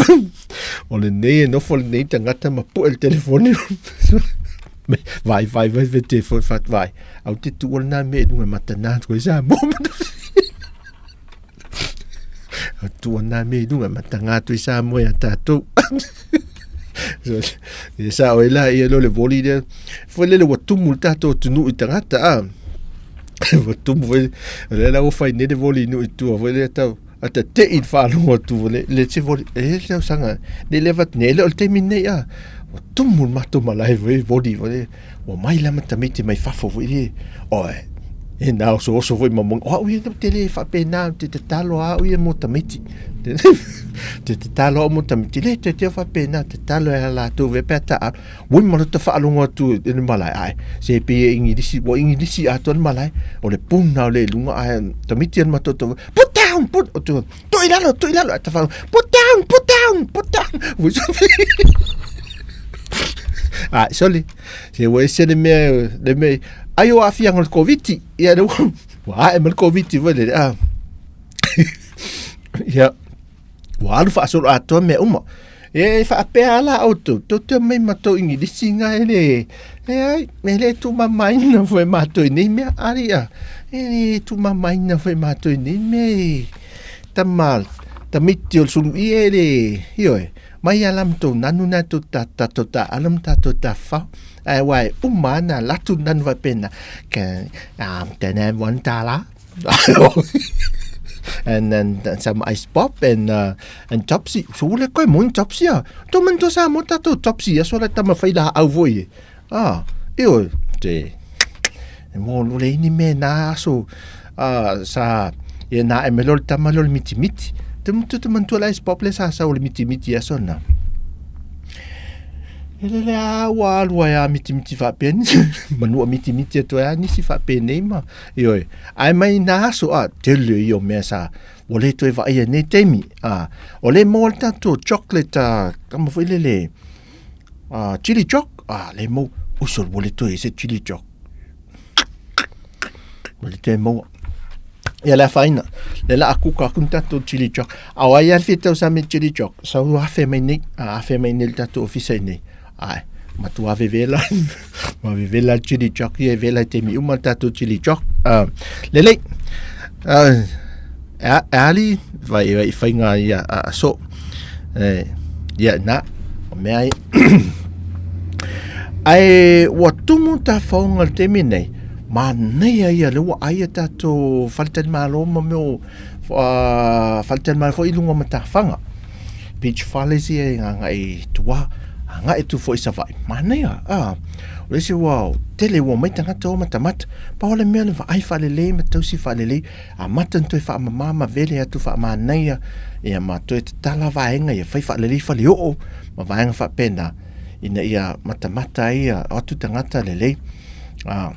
O lenei e nofo lenei tangata ma pue le telefoni. Vai, vai, vai, vai, te foi, vai, vai. Au te tu na me lunga matana tu sa mo. Au tu na me lunga matanga tu sa mo ya tatou. So, e sa o ela ia lo le voli le. Foi le ua tumu le tatou atunuu i tagata a. Ua tumu foi le la ua fai nei le voli nuu i tua foi le tau a ta te i faalogo atu le le se voli e le tausaga ne le vat ne le o le taimi nei a. Ua tumu le matou malae foi voli foi ua mai la ma tamaiti mai fafo foi le oe e na oso oso foi ma mo o au ia te le faapena te tatalo a au ia mo tamaiti te tatalo au mo tamaiti le te te faapena tatalo e latou ve pe ta Ui ma le faalogo atu i le malae, ae se pei e Igilisi, ua Igilisi atoa le malae, o le puna o le luga, ae tamaiti ana matou put down, put, o tu, tuu i lalo, tuu i lalo, ae ta faalogo, put down, put down, put down. Ui Ai, sole, se ua ese le mea, le mea, ai o aafiaga o le Koviti, ia le ua, ua ae ma le Koviti foi lele, a. Ia, Ua alu faasolo atoa mea uma. E faapea la outou, tou te omai ma tou Igilisi na e le, e ai, e le tumamaina foi matou i nei mea, alia, e le tumamaina foi matou i nei mea e tama, tamaiti o le suluia e le, ioe, mai a la ma tou nanu na tou ta, tatou taaalo ma tatou tafafao. Ae aua e uma ana alu atu nanu faapena, can, can I have $1? and then some ice pop and uh, and topsy. So ule koe mo topsy a. To man to sa mo tatou topsy aso la tama whai la au voi e. Ah, io te e mo le ini me na aso ah sa e na e melo tama lo miti miti. Te mutu te man to la ice pop le sa sa o le miti miti aso na. E lele a ua alu ai a mitimiti faapea nisi manua mitimiti atu ai a nisi faapenei ma Ioe, ae mai nā aso, a, tele ia o mea sa, ua le toe vaaia i nei taimi, a, o le maua le tatou chocolate, a, kama foi lele, a, chili choc, a, le maua, uso, ua le toe i se chili choc. Ua le toe maua. Ia le afaina, le la a kuka aku ni tatou chili choc. A o ai a le fia tausami chili choc, sau 1000 mai nei, a, 1000 mai nei le tatou ofisa i nei. Ae, matua vevela, ma vevela chili choc ia e vela i taimi uma le tatou chili choc. Uh, lelei, uh, e ali, vai, vai whainga ia a, a so. E, ia, nā, o mea ai. Ae, ua tumu tā whaonga le taimi nei, manaia ia le ua ai a tātou faletalimalo ma mea o uh, faletalimalo foi i lunga o Matawhanga. Beach Fales ia i agai i tua, agai atu foi i Savaii. Manaia, a, o le isi ua tele ua mai tagata o matamata. Pau le mea le vaai faalelei ma tausi faalelei, amata ona toe faamama ma vele atu faamanaia, ia ma toe tatala vaega ia fai faalelei faleoo ma vaega faapena, ina ia matamata ai ia o atu tagata lelei. A,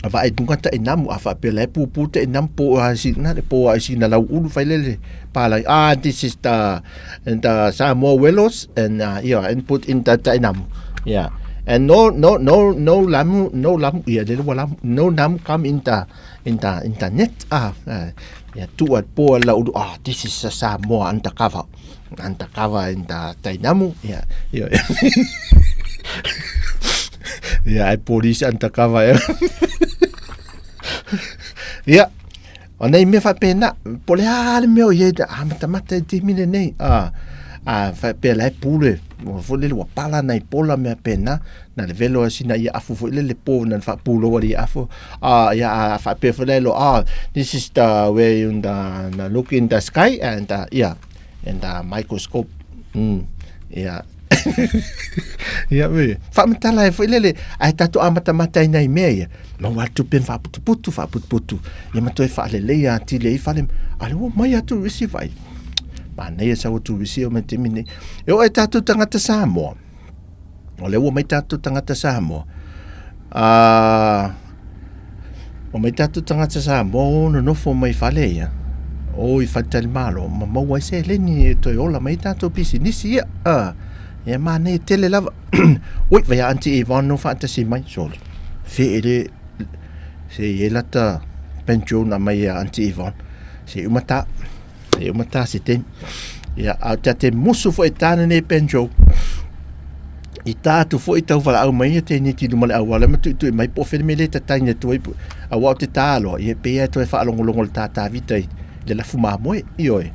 a vaai luga tainamu a faapea la e pupu tainamu po a si na le po a si na lau ulu fai lele palai ah this is the and the Samoa willows and uh, yeah and put in the tainamu yeah and no no no no lamu no lamu yeah le lamu no namu come in the in the in the net ah uh, yeah tu at po la ulu ah this is a Samoa undercover undercover in the tainamu yeah yeah yeah ai police undercover yeah O nei mea faapena, po le a le mea o i ai, a matamata i taimi lenei, a, a faapea la e pule, ua foi lele ua pala nai pola mea pena, na le velo ai sina ia afu foi lele po na le faapuloua le ia afu, a, ia a faapea foi la e lo, ah, this is the way you the, the look in the sky and uh, yeah, and the microscope, yeah. Ia me, faamatala ai foi lele, ae tatou amatamata ai nai mea ia, maua atu tupe ma faaputuputu, faaputuputu, ia ma toe faaleleia atili ai fale, a le ua mai atu risi vai. Manaia sau atu risi o mai taimi nei. E oo ai tatou tagata Samoa, o lea ua mai tatou tagata Samoa, a, ua mai tatou tagata Samoa o nonofo mai fale ia, o i faletalimalo ma maua ai seleni e toe ola mai ai tatou pisinisi ia. A, ia manaia tele lava. Ui, vai a Aunty Yvonne no faatasi mai, sole. Fe e le, se i e lata banjo na mai a Aunty Yvonne. Se uma tā. E uma tā se taimi. Ia, a te te musu foi tāne nei banjo. I ta atu foi tau valaau mai ia tēneti luma le auala ma tuitui mai po o fea le mea le tatagi atu ai aua o te ta loa ia e pei lava e toe faalogologo le tātavita i le lafu mamoe. Ioe.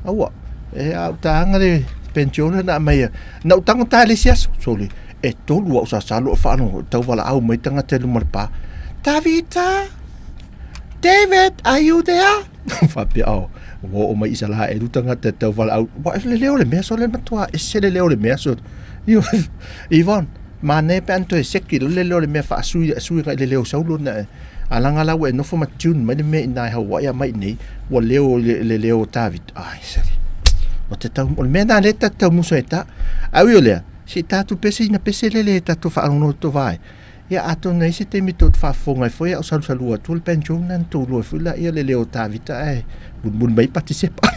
Aua, e a ou taga le pension na aumai na ou tago ta i le isi aso. Sole, e tolu au sasalo o faalogo tau valaau mai tagata i luma o le pa. Tavita! David, are you there? Faapea, oh, ua oo mai i Isalaelu tagata e tau valaau. Ua e le leo le mea sole matua, ese le leo le mea sole. Yvonne, manaia pe ana toe seki loa le leo le mea faasui sui agai le leo Saulo na alaga la ua e nofo ma tune mai le mea i ina e Hawaii a mai nei ua leo le, le leo o David. Ai, sale. O te tau, o le mea nā le ta tau muso e ta. Au i o lea, si tātou pese ina pese lele e tātou whaangono to vai. Ia atonu e ai se taimi tou te faafofoga ai foi a o salusalua atu le banjo lena na tou iloa ai foi laia le leo o Tavita ae mulimuli mai Patisepa.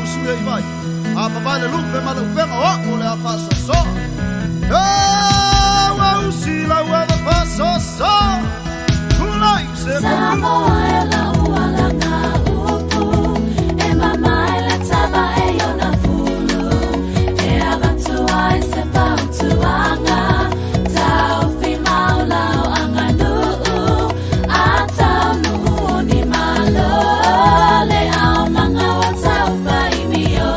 usu ia i vai. A papae le lupe ma le upega o a'u o le a faasoasoa. E ua usi lau ava faasoasoa. Tulai se Samoa e lau alanga upu e mamae le tava e iona fulu e avatu ai se fautuaga taofi mau lau aganuu a taunuu o ni malo le aumaga ua taufaimio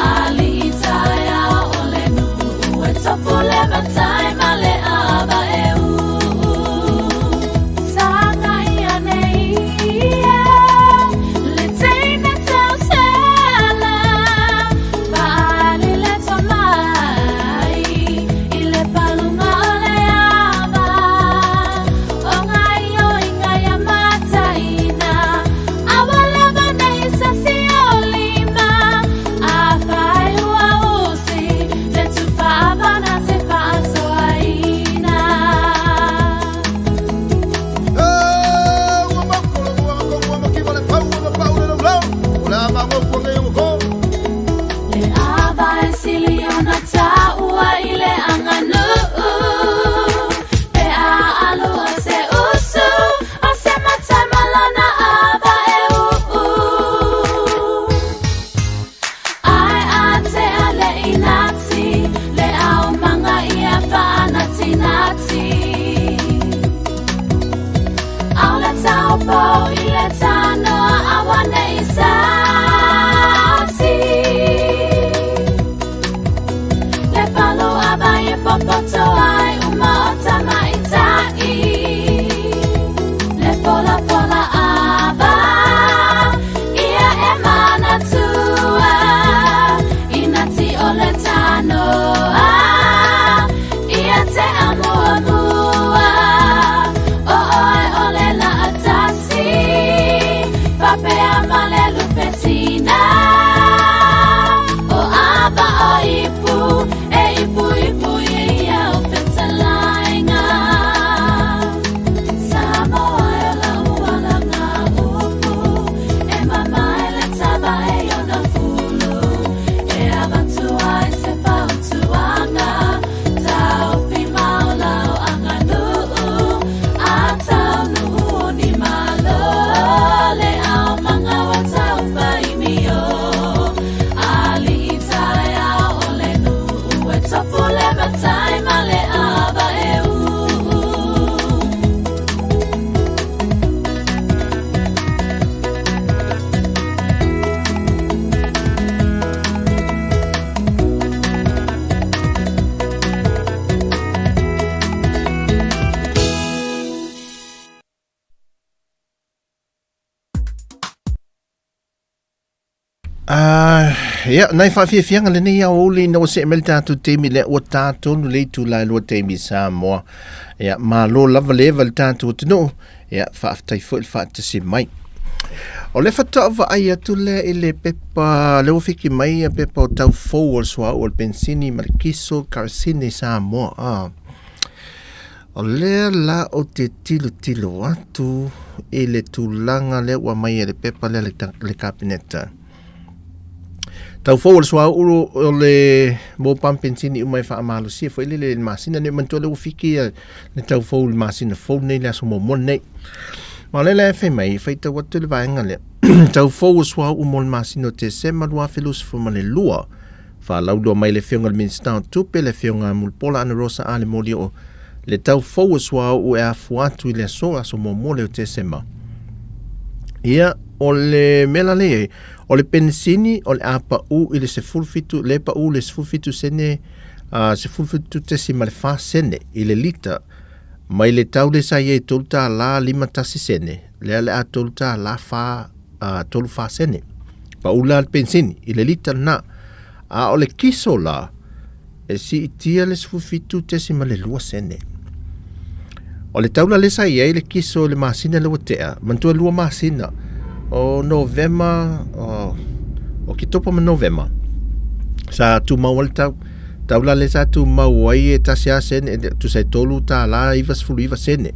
alii taeao o le nuu e tofu le matai ma le ava e uu saga ia nei ia le teine tausela faaali le tomai i le paluga o le ava o gaioiga ia mataina aua lava nei sasi o lima afai ua usi le tufa avana se faasoaina. E ua mauko le muaga kou ua makiva le pau ua mapau le laulau. O le a magou ua ngei o ko. Le ava e sili ona taua i le aganuu pe a alu o se usu o se matai ma lona ava e uu. Ai a te a le inati le aumaga ia faanatinati. Ao le taupou i le tanoa aua nei sasi. Le palu ava e popoto ai uma o tamaitai. Le fola fola ava ia e manatua. Inati o le tanoa ia te amuamua. O oe o le laatasi papea ma le lupesina. O ava o ipu e ipu ipu ia o fetalaiga. Samoa e lau alanga upu e mamae le tava e iona fulu e avatu ai se fautuaga taofi mau lau aganuu a taunuu o ni malo le aumaga ua taufaimio alii taeao o le nuu e tofu le matai ma le ava e uu. Ah, ia, nai faafiafiaga lenei aoauli ina ua see mai le tatou taimi lea ua tā tonu le itula e lua taimi Samoa. Ia, malo lava le eva i le tatou atunuu. Ia, faafetai foi le faatasi mai. O le faatoa vaai atu lea i le pepa, lea ua fiki mai ia pepa o tau fou o le suauu o le penisini ma le kiso karasini i Samoa. Ah. O lea la ou te tilotilo atu i le tulaga lea ua aumai e le pepa lea le, le Kapeneta. Tau fou o le suauu o le mo pampensini uma e faamalosia foi lele i le masina nei manatua lea ua fiki ia le tau fou i le masina fou nei le aso muamua nei. Ma o lea la e fai mai, e faitau atu le vaega lea. Tau fou o suauu mo le masina o Tesema 2022 Faalaulua mai le Afioga i le Minisita o Tupe, le Afioga Mulipola Anarosa Ale Molioo, le tau fou o suauu e afua atu i le aso, aso muamua lea o Tesema. Ia, o le mea la lea i ai, o le penisini o le a pau i le 17, le pau le 17 sene, uh, 17.4 sene i le lita, mai le tau lea sa i ai $3.51 sene, lea le a $3.4 a 34 sene. Pau la le penisini i le lita lena. A o le kiso la, e siitia le 17.2 sene. O le taula lea sa i ai le kiso i le masina lea ua tea, manatua e lua masina, o Novema, o, Oketopa ma Novema, sa tumau ai le tau. Taula lea sa tumau ai e tasi a sene, tusa e $3.99 sene.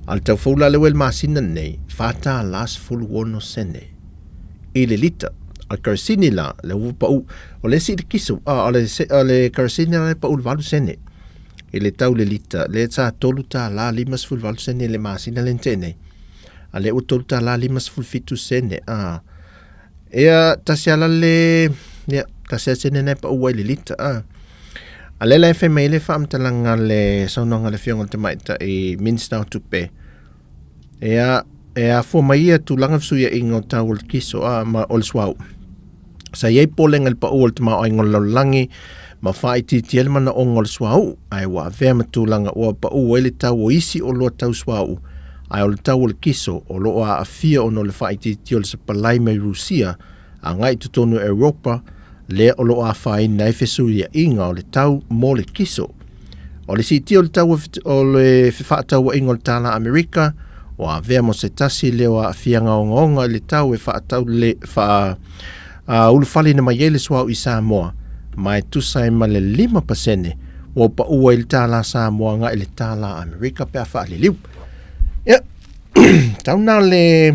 A o le tau fou la lea ua i le masina lenei, $4.16 i le lita. O le kerosene la, lea ua pau, o le isi i le kiso, a, o le, o le kerosene la e pau i le 8 sene i le tau le lita, lea sa $3.58 i le masina lea na tea nei. A lea ua $3.57, a. Ia, tasi ala le, ia, tasi a sene na e pau ai le lita, a. A lea la e fai mai le faamatalaga le saunoaga a le Afioga i le Tamaitai Minista o Tupe, ia, e afua mai ia tulaga fesuiaiga o tau o le kiso, a, ma o le suauu. Sa i ai popolega i le pau o le tamaoaiga o le lalolagi ma faaitiitia ai le manaoga o le suauu, ae ua avea ma tulaga ua pau ai le tau o isi oloa tau suauu, ae o le tau o le kiso o lo o aafia ona o le faaitiitia o le sapalai mai Rusia agai i totonu o Europa, lea o lo o afaina ai fesuiaiga o le tau mo le kiso. O le siitia o le tau o le fefaatauaiga o le tālā Amerika, ua avea mo se tasi lea o aafiaga ogaoga i le tau e faatau le faa ulufaleina mai ai le suauu i Samoa, ma e tusa ai ma le 5% ua pau ai le tālā Samoa agai i le tālā Amerika pe a faaliliu. Ia, tau na le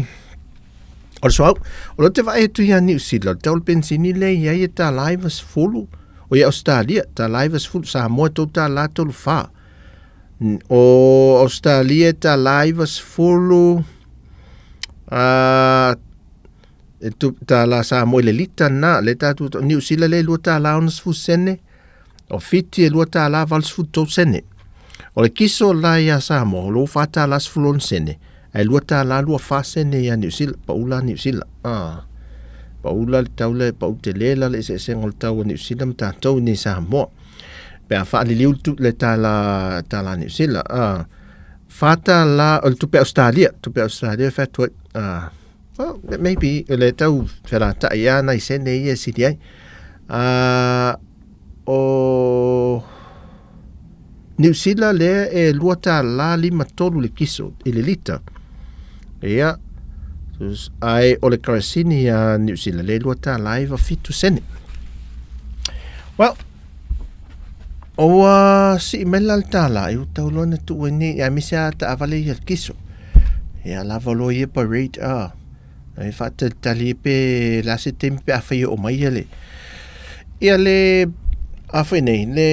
O le suauu, o lea ou te vaai atu ia Niu Sila, o le tau o le penisini lea e i ai e $1.90, o ia Ausetalia, $1.90, Samoa e $3.34. O Ausetalia e $1.90, e tālā Samoa i le lita na, le tātou, Niu Sila lea e $2.60, O Fiti e $2.83. O le kiso la iā Samoa, o lo $4.16, ae $2.24 iā Niu Sila, pau la Niu Sila. Ah. Pau la le tau le, pau tele la le eseesega o le tau o Niu Sila ma tātou i nei Samoa. Pe a faaliliu le, le tālā, tālā Niu Sila. Ah. $4, o le tupe Australia, tupe Australia e whai atu ai. Ah. Well, maybe, le tau wheratai a nai sene ia e sili ai. Ah, o Niu Sila lea e $2.53 le kiso i le lita. Ia, ae o le kerosene a Niu Sila lea e $2.97. Well, ua sii mai la le tālā, e ua tau loa na tuu ai nei, aemaise lava taavale ia le kiso. Ia lava loa ia parade, ah. E faatalitali ai pe le a se taimi pe afai e oo mai ia le ia le a foi nei le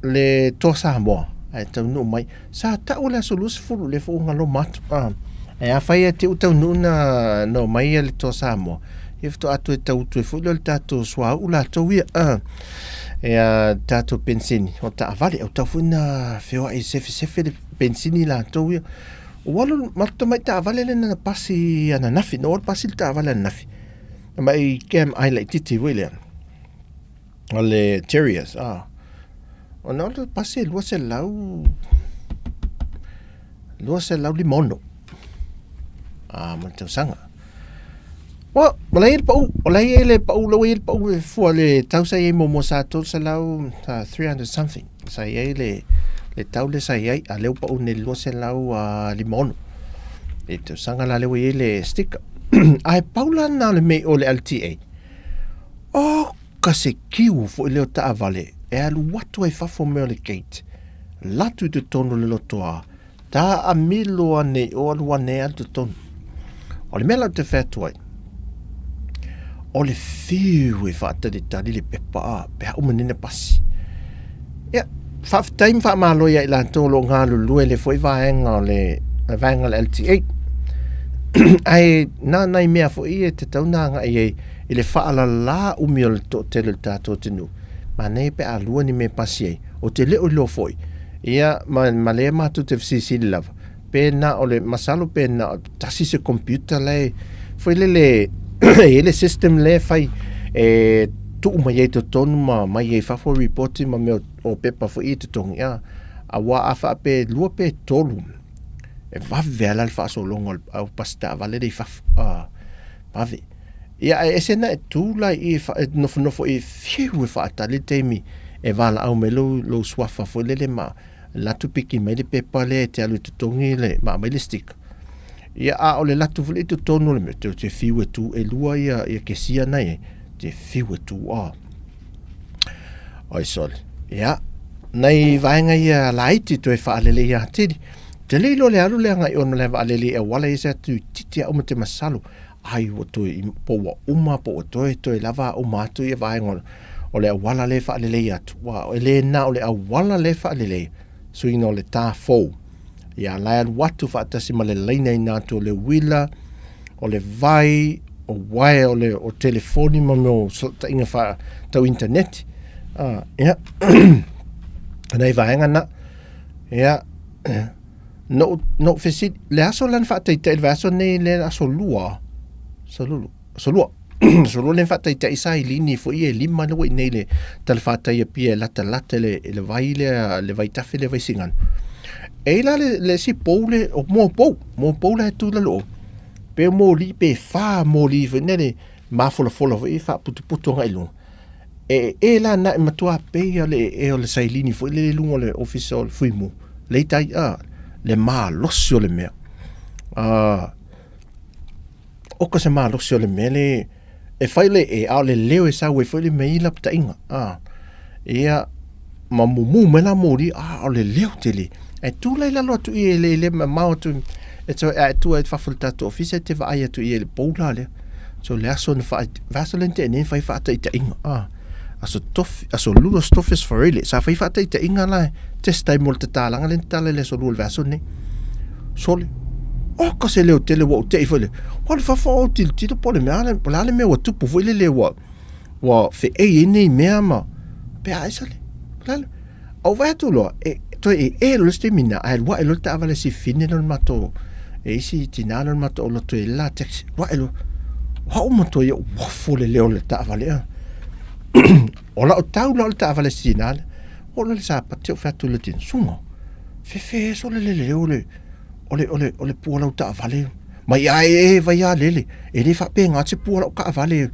le Toa Samoa ae taunuu mai sa tau le aso 20 le foi ua galoma atu a ae afai e te ua taunuu na na omai ia le Toa Samoa ia faatoa toe tau atu ai foi lea o le tatou suauu latou ia a ia tatou penisini o taavale au tau foi na feoai e sefesefe le penisini latou ia. Ua alu ma le tamai taavale lea na pasi ananafi, na ua alu pasi le taavale ananafi. Tamai cam ai laitiiti foi lea. O le Terriers, ah. Ona alu pasi e 200 256. Ah, ma le tausaga. Well, o la e i ai le pau, o la e i ai le pau, la ua i ai le pau e fua le tau sa i ai muamua sa 300, 300 something. Sa i ai le, le tau lea sa i ai, a lea ua pau nei i le 256. I le tausaga la lea ua i ai le sticker. Ae pau la lena o le mea i o le LTA. Oh, ka se kiu foi lea o taavale e alu atu ai fafo mai o le gate, alu atu i totonu o le lotoa, Taamilo ane i o alu ane alu totonu. O le mea la ou te fai atu ai, o le fiu e faatalitali le pepa a, pe a uma nei ona pasi. Ia, faafetai ma faamalo ia i latou o lo o galulue i le foi vaega o le, le vaega o le LTA. Ae na nai mea foi ia e tatau ona agai i ai i le faalala umi o le toatele o le tatou atunuu. Manaia pe a lua ni mea e pasi ai, ou te le o iloa foi, Ia, ma, ma lea matou te fesilisili lava, pe na o le, masalo pe na o tasi se computer la e, foi lele, e i ai le system lea e fai, e tuu mai ai totonu ma mai ai fafo report ma mea o, o pepa foi i totogi, a, aua a faapea e lua pe tolu, e vave lava la le faasologa o le au pasi taavale lea i fafo, a, vave. Ia, ae ese na e tu la i i, e nofonofo i fiu e faatali le taimi e valaau mai lou, lou suafa foi lele ma alu atu piki mai le pepa lea e te alu e totogi le, ma aumai le sticker. Ia, a o le alu atu foi lea i totonu o le mea, te, te fiu e tu, ʻelua ia, ia kesia na i ai, te fiu e tu a. Oi sole. Ia, nai vaega ia laiti toe faalelei atili. Te le iloa le alu le agai i ona malae vaalele i auala i ese atu i titi au ma te masalo. Ai ua toe po ua uma po ua toe toe lava uma atu ia vaega o le auala lea e faalelei atu. Ua e le na o le auala lea e faalelei, suiga o le tā fou. Ia la e alu atu faatasi ma le laina ina atu o le uila, o le vai, o uaea o le o telefoni ma mea o fesootaiga faa tau internet. Ah, ia. Nai vaega na. Ia, no no fesili le aso la na faataitai le vaiaso nei le aso lua aso lulu aso lua aso lua le faataitai sa ilini foi e lima le ua i nei le talafatai Apia e latalata i le, i le vai lea le vaitafe lea Vaisigano e i la le, le isi pou le o mo pou mo pou la e tu lalo o pe moli pe fa moli foi nele mafolafola foi faaputuputu agai i luga E e la na e matua peia le e o le sailini foi le luga o le ofisa o le fuimu. Le tai a le malosi o le mea. A o ka se malosi o le mea le e fai le e a o le leo e sau ai foi le mea i lapataiga. A ia ma mumu mai la moli a o le leo tele. E tu lai lalo atu i e le le mamao atu e toe a e tu ai fafo le tatou ofisa e te vaai atu i e le poula lea. So le aso na wha, aso le te nei whai whaataitaiga. Ah, aso tofi, aso lua stofis wharele. Sa whai whaataitaiga la test time mo le tatalaga le tala le aso lua le aso nei. Sole. Oh, ka se leo tele wa o te i whaile. Wa le whawha o tilo tilo po le mea le, po le ale mea wa tupu foi le le wa, wa whe ei e nei mea ma, pe a esa le. Po le ale. Ou vaai atu loa, e, toe e e loa le isi taimi na, ae alu ae loa le taavale si fine lea o le matou, e isi tinā lea o le matou olo toe la taxi, alu ae loa. O au matua ia uafo le leo o le taavale a. O lau tau la o le taavale si tinā lea, oo loa i le sapati ou fai atu i le tina, Suga, fefe e sole le leo o le, o le, o le, o le pua lau taavale. Mai ae e vai a lele, e le faapena se pua lau taavale.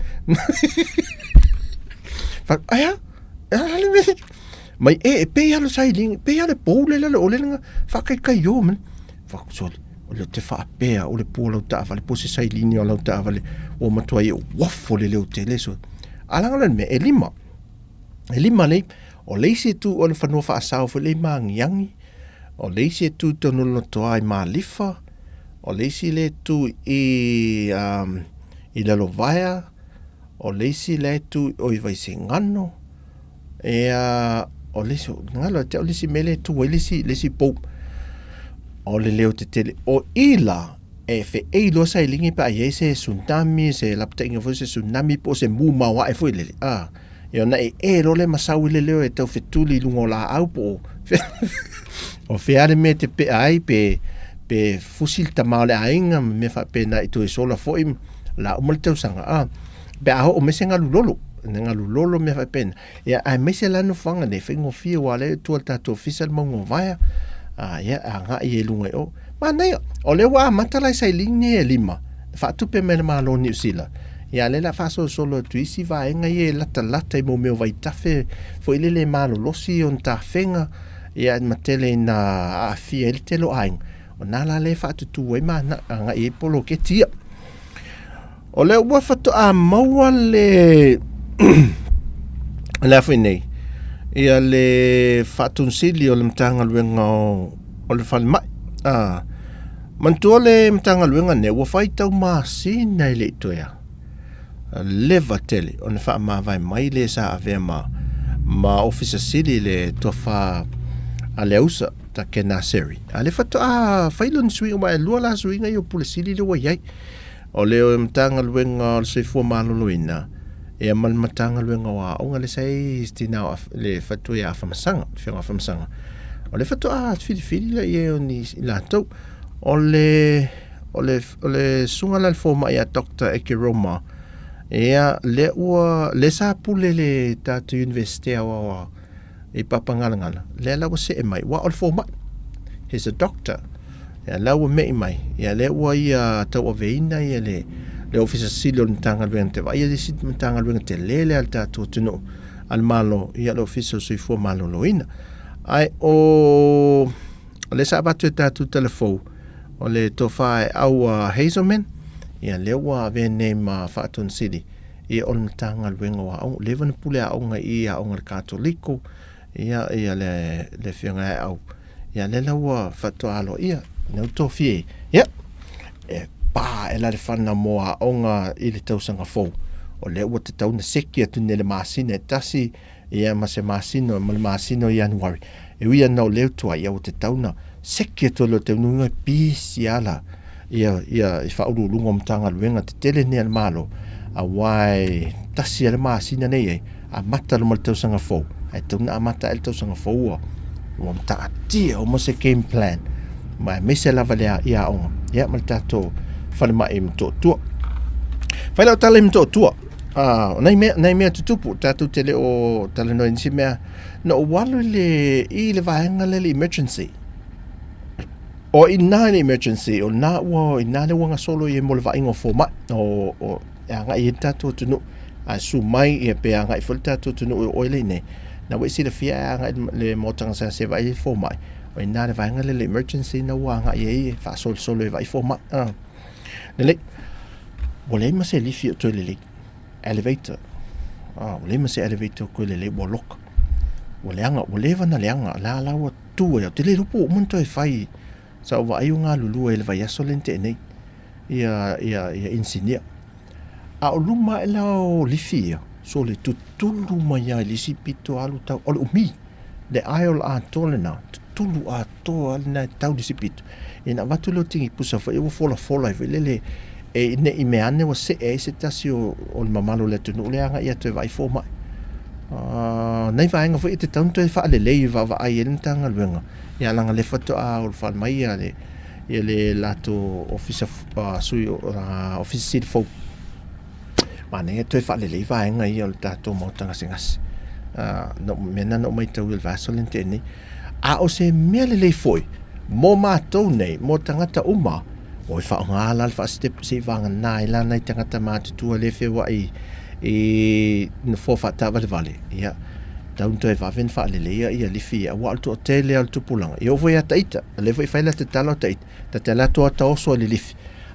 Fai, ae a? E a le mea? Mai e, e pei lava le sailiga, pei lava le pou le lale o le nga faakaikai o mea. Whakusoli, o le te whaapea o le pua lau taavale, po se sailini o lau taavale, o matua i uafo le leo tele so. Alanga le mea, e lima. E lima nei, o le isi e tu o le whanua whaasao foi le i maangiangi, o le isi e tu tonu lotoa i Malifa, o le isi le tu i, i Lalovaea, o le isi le tu o i Vaisigano, Ea, o le isi, galo te o le isi mele tu ai le isi, le isi pou. O le leo tetele. O i la, e feʻei loa sailiga pe a i ai se tsunami, se lapataiga foi se tsunami po o se mū maoaʻe foi lele, a, ia ona e ē loa lea ma sau ai le leo e tau fetuli i luga o laau po o o fea le mea e te pea ai pe pe fusi le tama o le aiga ma mea faapena i toe sola foi la uma le tausaga, a. Pe a oo mai se galu lolo, ne galu lolo mea faapena. Ia, aemaise la nofoaga nei, faigofie aua o lea e tua i le tatou ofisa le mauga o Vaea. A, ia, e agai ai i luga i o. Manaia, o lea ua amata la i sailini nei e lima, na faatupe mai e le Malo o Niu Sila. Ia, a o lea o le a faasolosolo atu i isi vaega ia e latalata i mea o vaitafe foi lele e malolosi ona tafega, ia, ma tele ina aafia ai le tele o aiga. O na la lea e faatutū ai ma agai ai poloketi ia. O lea ua faatoa maua le le a foi nei ia le faatonisili o le Matagaluega o, o le Falemai. Ah, manatua le Matagaluega nei ua fai tau masina e le i toe a. Leva tele ona faamavae mai le sa avea ma ma Ofisa Sili le tofa a Leausa Take Naseri. A le faatoa fai lona suiga ma e lua la suiga ia o Pule Sili le ua i ai. O le Matagaluega o le Soifua Maloloina, ia ma le Matagaluega o Aoga lea sa i ai tina o le faletua ia Afamasaga, le Afioga Afamasaga. O le faatoa filifili lea i ai o ni i latou. O le, o le, o le susuga la i le fomai ia Doctor Ekeroma, ia, lea ua, lea sa pule i le tatou Universite Aoao i Papagalagala, lea la ua see mai, aua o le fomai, he's a doctor. Ia la ua me'i mai, ia lea ua ia tauaveina ia le, le Ofisa Sili o le Matagaluega te vaaia le isi Matagaluega tele lea a le tatou atunuu a le Malo, ia le Ofisa o le Soifua Maloloina. Ae o lea sa avatu e tatou tala fou, o le tofa e au a Hazelman, ia lea ua avea nei ma Faatonu Sili ia o le Matagaluega o Aoga, leva ona pule aoga i aoga a le Katoliko, ia, ia le, le afioga ia Au, ia lea la ua faatoa aloaia, ina ua tofia ia, e pa aʻe la le fana mo aoga i le tausaga fou. O lea ua tatau ona seki atu nei i le masina e tasi, ia ma se masina, ma le masina o Ianuari. E ui ana o lea ua tuai, ia ua tatau ona seki atu e le taunuuga e pisi lava la ia, ia i faauluuluga o Matagaluega tetele nei a le Malo, auā e tasi lava le masina nei ai, amata loa ma le tausaga fou, ae tatau ona amata ae le tausaga fou ua, ua mataatia uma se game plan, ma aemaise lava le i aoga, ia ma le tatou falemai i Motootua. Fai lau tala i Motootua, o nai mea, nai mea tutupu, tatou te le o talanoa i nisi mea, na ou alu i le, i le vaega lea le emergency. O i ina i le emergency, o lena ua, i ina lea ua gasolo i ai mo le vaaiga o fomai, o, o, e agai ai le tatou atunuu. A susu mai ia pe agai foi le tatou atunuu e oo ai le i inei, na ua e silafia e agai le Maota Gasegase e vaai ai fomai, o i ina le vaega lea le emergency na ua agai ai e faasolosolo e vaai fomai. Lelei, ua leai ma se lifi o toe lelei, elevator. Ua leai ma se elevator o toe lelei, ua loka. Ua leaga, ua leva ona leaga, la la ua tu ai, ou te le iloa po ua uma ona toe fai. Sa ou vaai o galulue i le vaiaso lea na tea nei, ia, ia, ia inisinia. A o luma ae la o lifi ia, sole tutulu mai lava i le isi pito alu tau, o le umi, le aisle atoa lena, tutulu atoa lava lena e tau i le isi pito. Ina avatu lea o tini pusa foi ua folafola ai foi lele, e ne i mea ane ua see ai se tasi o, o le mamalu o le atunuu lea agai atu e vaai fomai. Nai vaega foi e tatau ona toe faalelei e vaavaai ai le Matagaluega, ia leaga o lea faatoa ulufale mai ia le, ia le latou Ofisa, Sui, Ofisa Sili fou. Manaia toe faalelei vaega ia o le tatou maota gasegase. No, mea na na ou matau i le vaiaso lea na tea nei. A o se mea lelei foi mo matou nei, mo tagata uma, oi faaaoga la le faasitepu se i vagana ai la nai tagata matutua le feoai i nofoa faataavalevale, ia, tau na toe vave ona faaleleia ia lifi ia, aua o le toatele lava o le tupulaga, e oo foi ia ita, o lea foi e fai lata tala o ita, ta te alu atu lava ta oso i le lifi,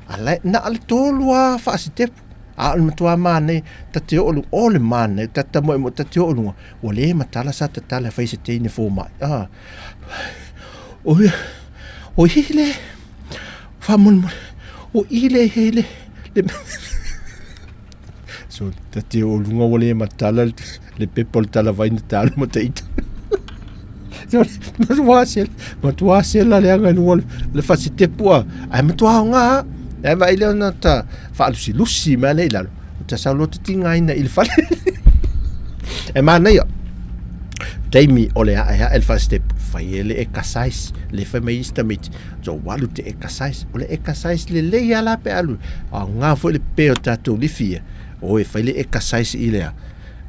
a la e, na o le tolu lava faasitepu, a o le matua manaia, ta te oo i luga, o le manaia, ta te tamoemoe ta te oo i luga, ua le matala sa tatala e fai se teine fomai, a, o ia, o i le, faamolemole, o i le, he le, le, so, ta te oo i luga ua le matala le pepa o le talavai na ta alu ma ta ita. So, matua sela, matua sela leaga i luga o le fasitepu a, ae matua aoga lava. Ae vaai lea ona ta faalusilusi mai lea i lalo, ta sau loa ta tigaina i le fale. E manaia, taimi o le aeae le fasitepu, fai e le exercise, le fai mai isi tamaiti, so ua alu te exercise. O le exercise lelei lava la pe a alu, aoga foi le pe o tatou lifi ia, oi fai le exercise i le a,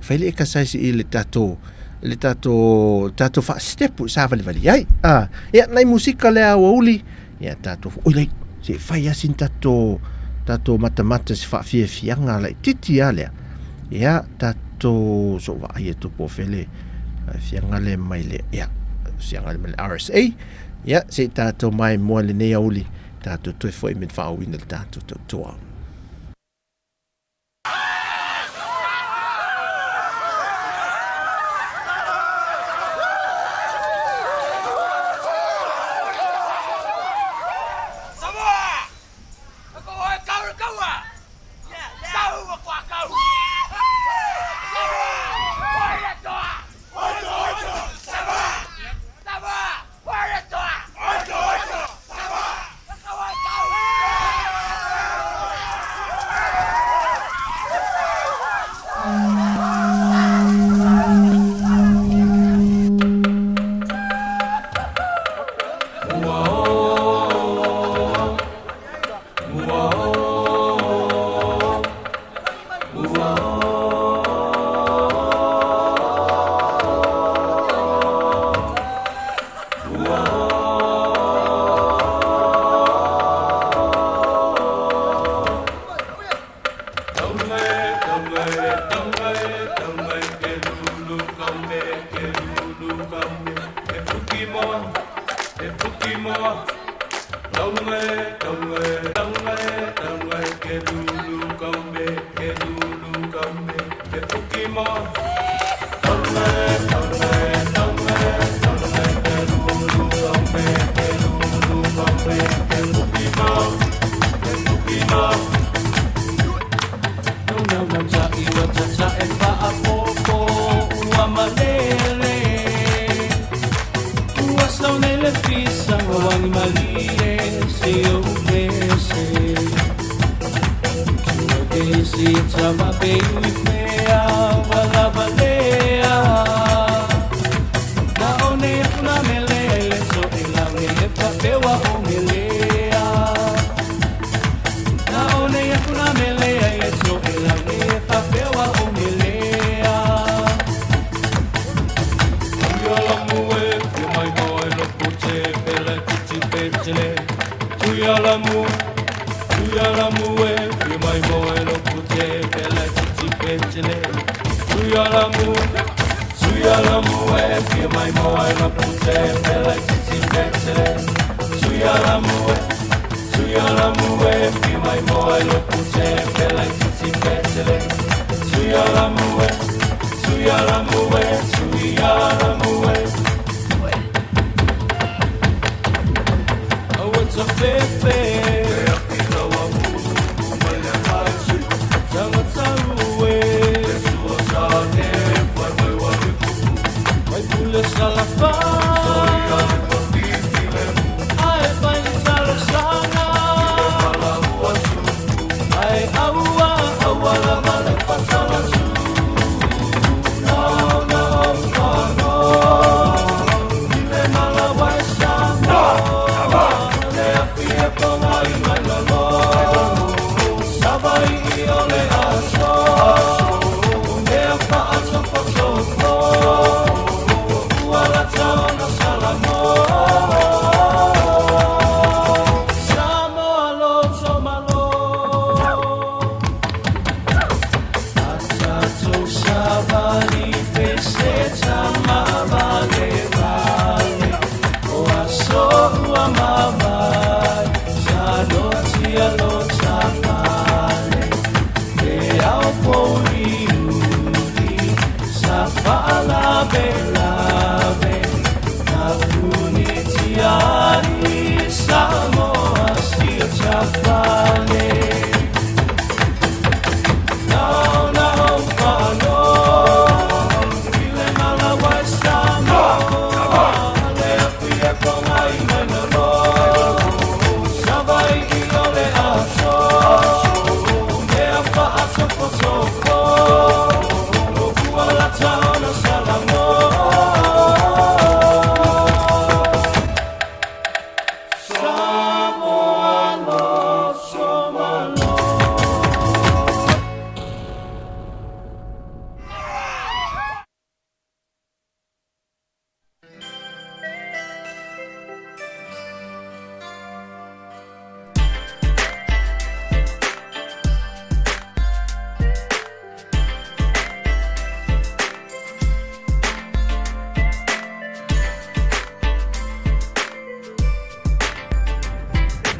fai le exercise i le tatou le tatou tatou faasitepu i savalivali ai. Ah, ia nai musika lea ua uli, ia tatou oi lai, se i fai lava sina tatou tatou matamata se faafiafiaga laitiiti lava lea. Ia tatou so vaai atu po o fea le fiaga lea mai le ia fiaga lea mai le RSA. Ia se i tatou maimoa i lenei aoauli, tatou toe foi me le faaauauina o le tatou tautua. fisa wani malie se o pese. Esi tama pe ui mea wala valea. Na one aku na mele le so e laune e fa pewa o melea. Na one aku na mele le so e laune e fa pewa o melea. Tuia la mue, fia mai moe lo pute, pele titi petele. Tuia la mue, tuia la mue, fia mai moe lo pute, pele titi petele. Tuia la mue, tuia la mue, fia mai moe lo pute, pele titi petele. Tuia la mue, tuia la mue, fia mai moe lo pute, pele titi petele. Tuia la mue, tuia la mue, tuia la mue. Oh, it's a fefe.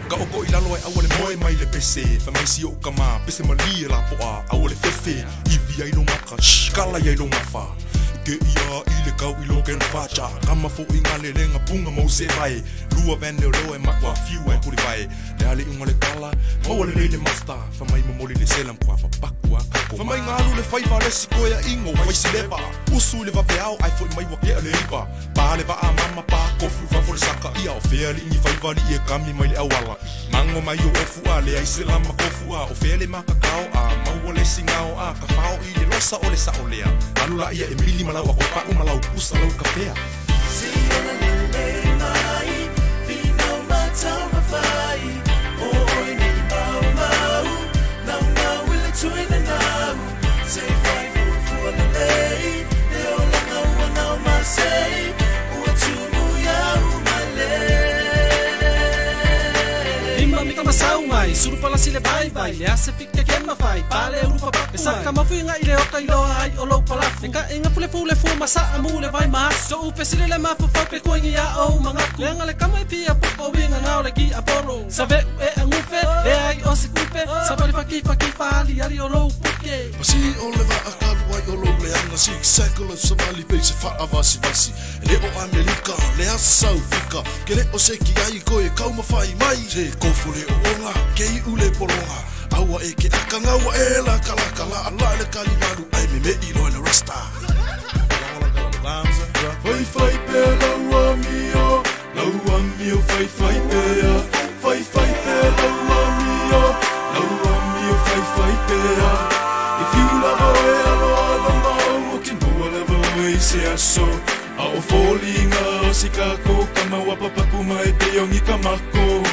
Ka oko i lalo ai aua le moe mai le pese. Fa mai si o ka ma pese malie la poa aua le fefe. Ivi ai lo maka, shh, kala ai lo mafa. Ke ia i le kau i lo ken facha. Kama fo i ngā lelenga punga mau se vai. Lua vene o leo e makua fiu ai kuri vai. Le ale unga le kala, maua le leile masta. Fa mai momoli le selam kwa fa pakua kako. Fa mai ngā alu le faiva le sikoia ingo, fai si leva. Usu i le vaveao, ai fo i mai wakea le iwa. Pa le vaa mama pa kofu fa fo le saka ia. O fea li ingi faiva li e kami mai le awala. Mango mai o ofu a le ai se lama kofu a. O fea le makakao a, maua le singao a. Ka whao i le losa o le sa o lea. Alu la ia e mili malau a ko pa'u malau pusa lau kafea. Lima mika masau mai, suru pala sile vai vai, le ase fike kema fai, pale urupa papu. E saka mafu inga i le oka i loa ai o lou palafu. E ka inga fule fule fu masa amu le vai mas. So upe sile le mafu fau pe kuingi ia o mangaku. Le anga le kama i pia popo winga ngao le ki aporo. Save u e angufe, le ai o se kupe. Sabali faki faki fali ali o lou puke. Pasi o le vaa kalu ai o lou leanga. Sik sekolo sa vali pe se faa vasi vasi. Le o Amerika, le asa sau fika. Ke le o se ki ai koe kau mawhai mai. Se kofo le o onga, ke i ule polonga. Aua e ke aka ngaua e la kala kala. Ala le kali malu ai me me i loe le rasta. Fai fai pe lau amio, Lau amio faifai pea, faifai pea lau amio, lau amio faifai pea. E fiu lava oe aloalo mau, o ke maua lava oe i se aso. A o foliga o si kākou kama ua papaku mai pei o ni ka mako.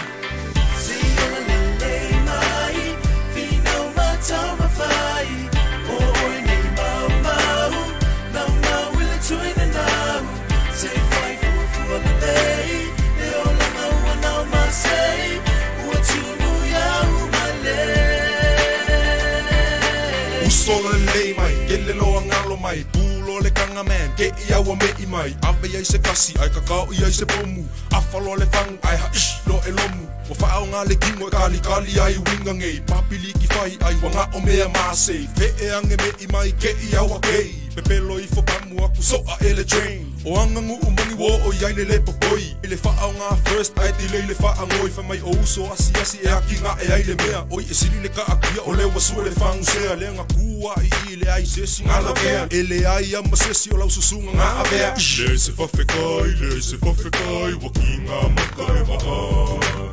Uso lelei mai, kele loa ngalo mai, pulo le kanga man, ke i aua me i mai, ave ai se kasi, ai kakao i ai se pomu, afa loa le fangu, ai ha ish lo e lomu. Ua faaoga le kino e kalikali ai uiga nei, papiliki fai ai ua ga'o mea masei, fe'e age me'i mai ke i aua kei, pepelo ifo pamu aku so'a e le train. O aga nu'u moni ua oo i ai le lē popoi, i le fa'aaogā first ae tilei le fa'anoi, fai mai o uso asiasi e atiga'e ai le mea, oi e sili le ka'atia o le ua sue le fagusea, lea na kū a'i i leai se isi na lavea, e leai a ma se isi o lau susuga na avea. Leai se fafekai, leai se fafekai, ua kīgā maka e vaai.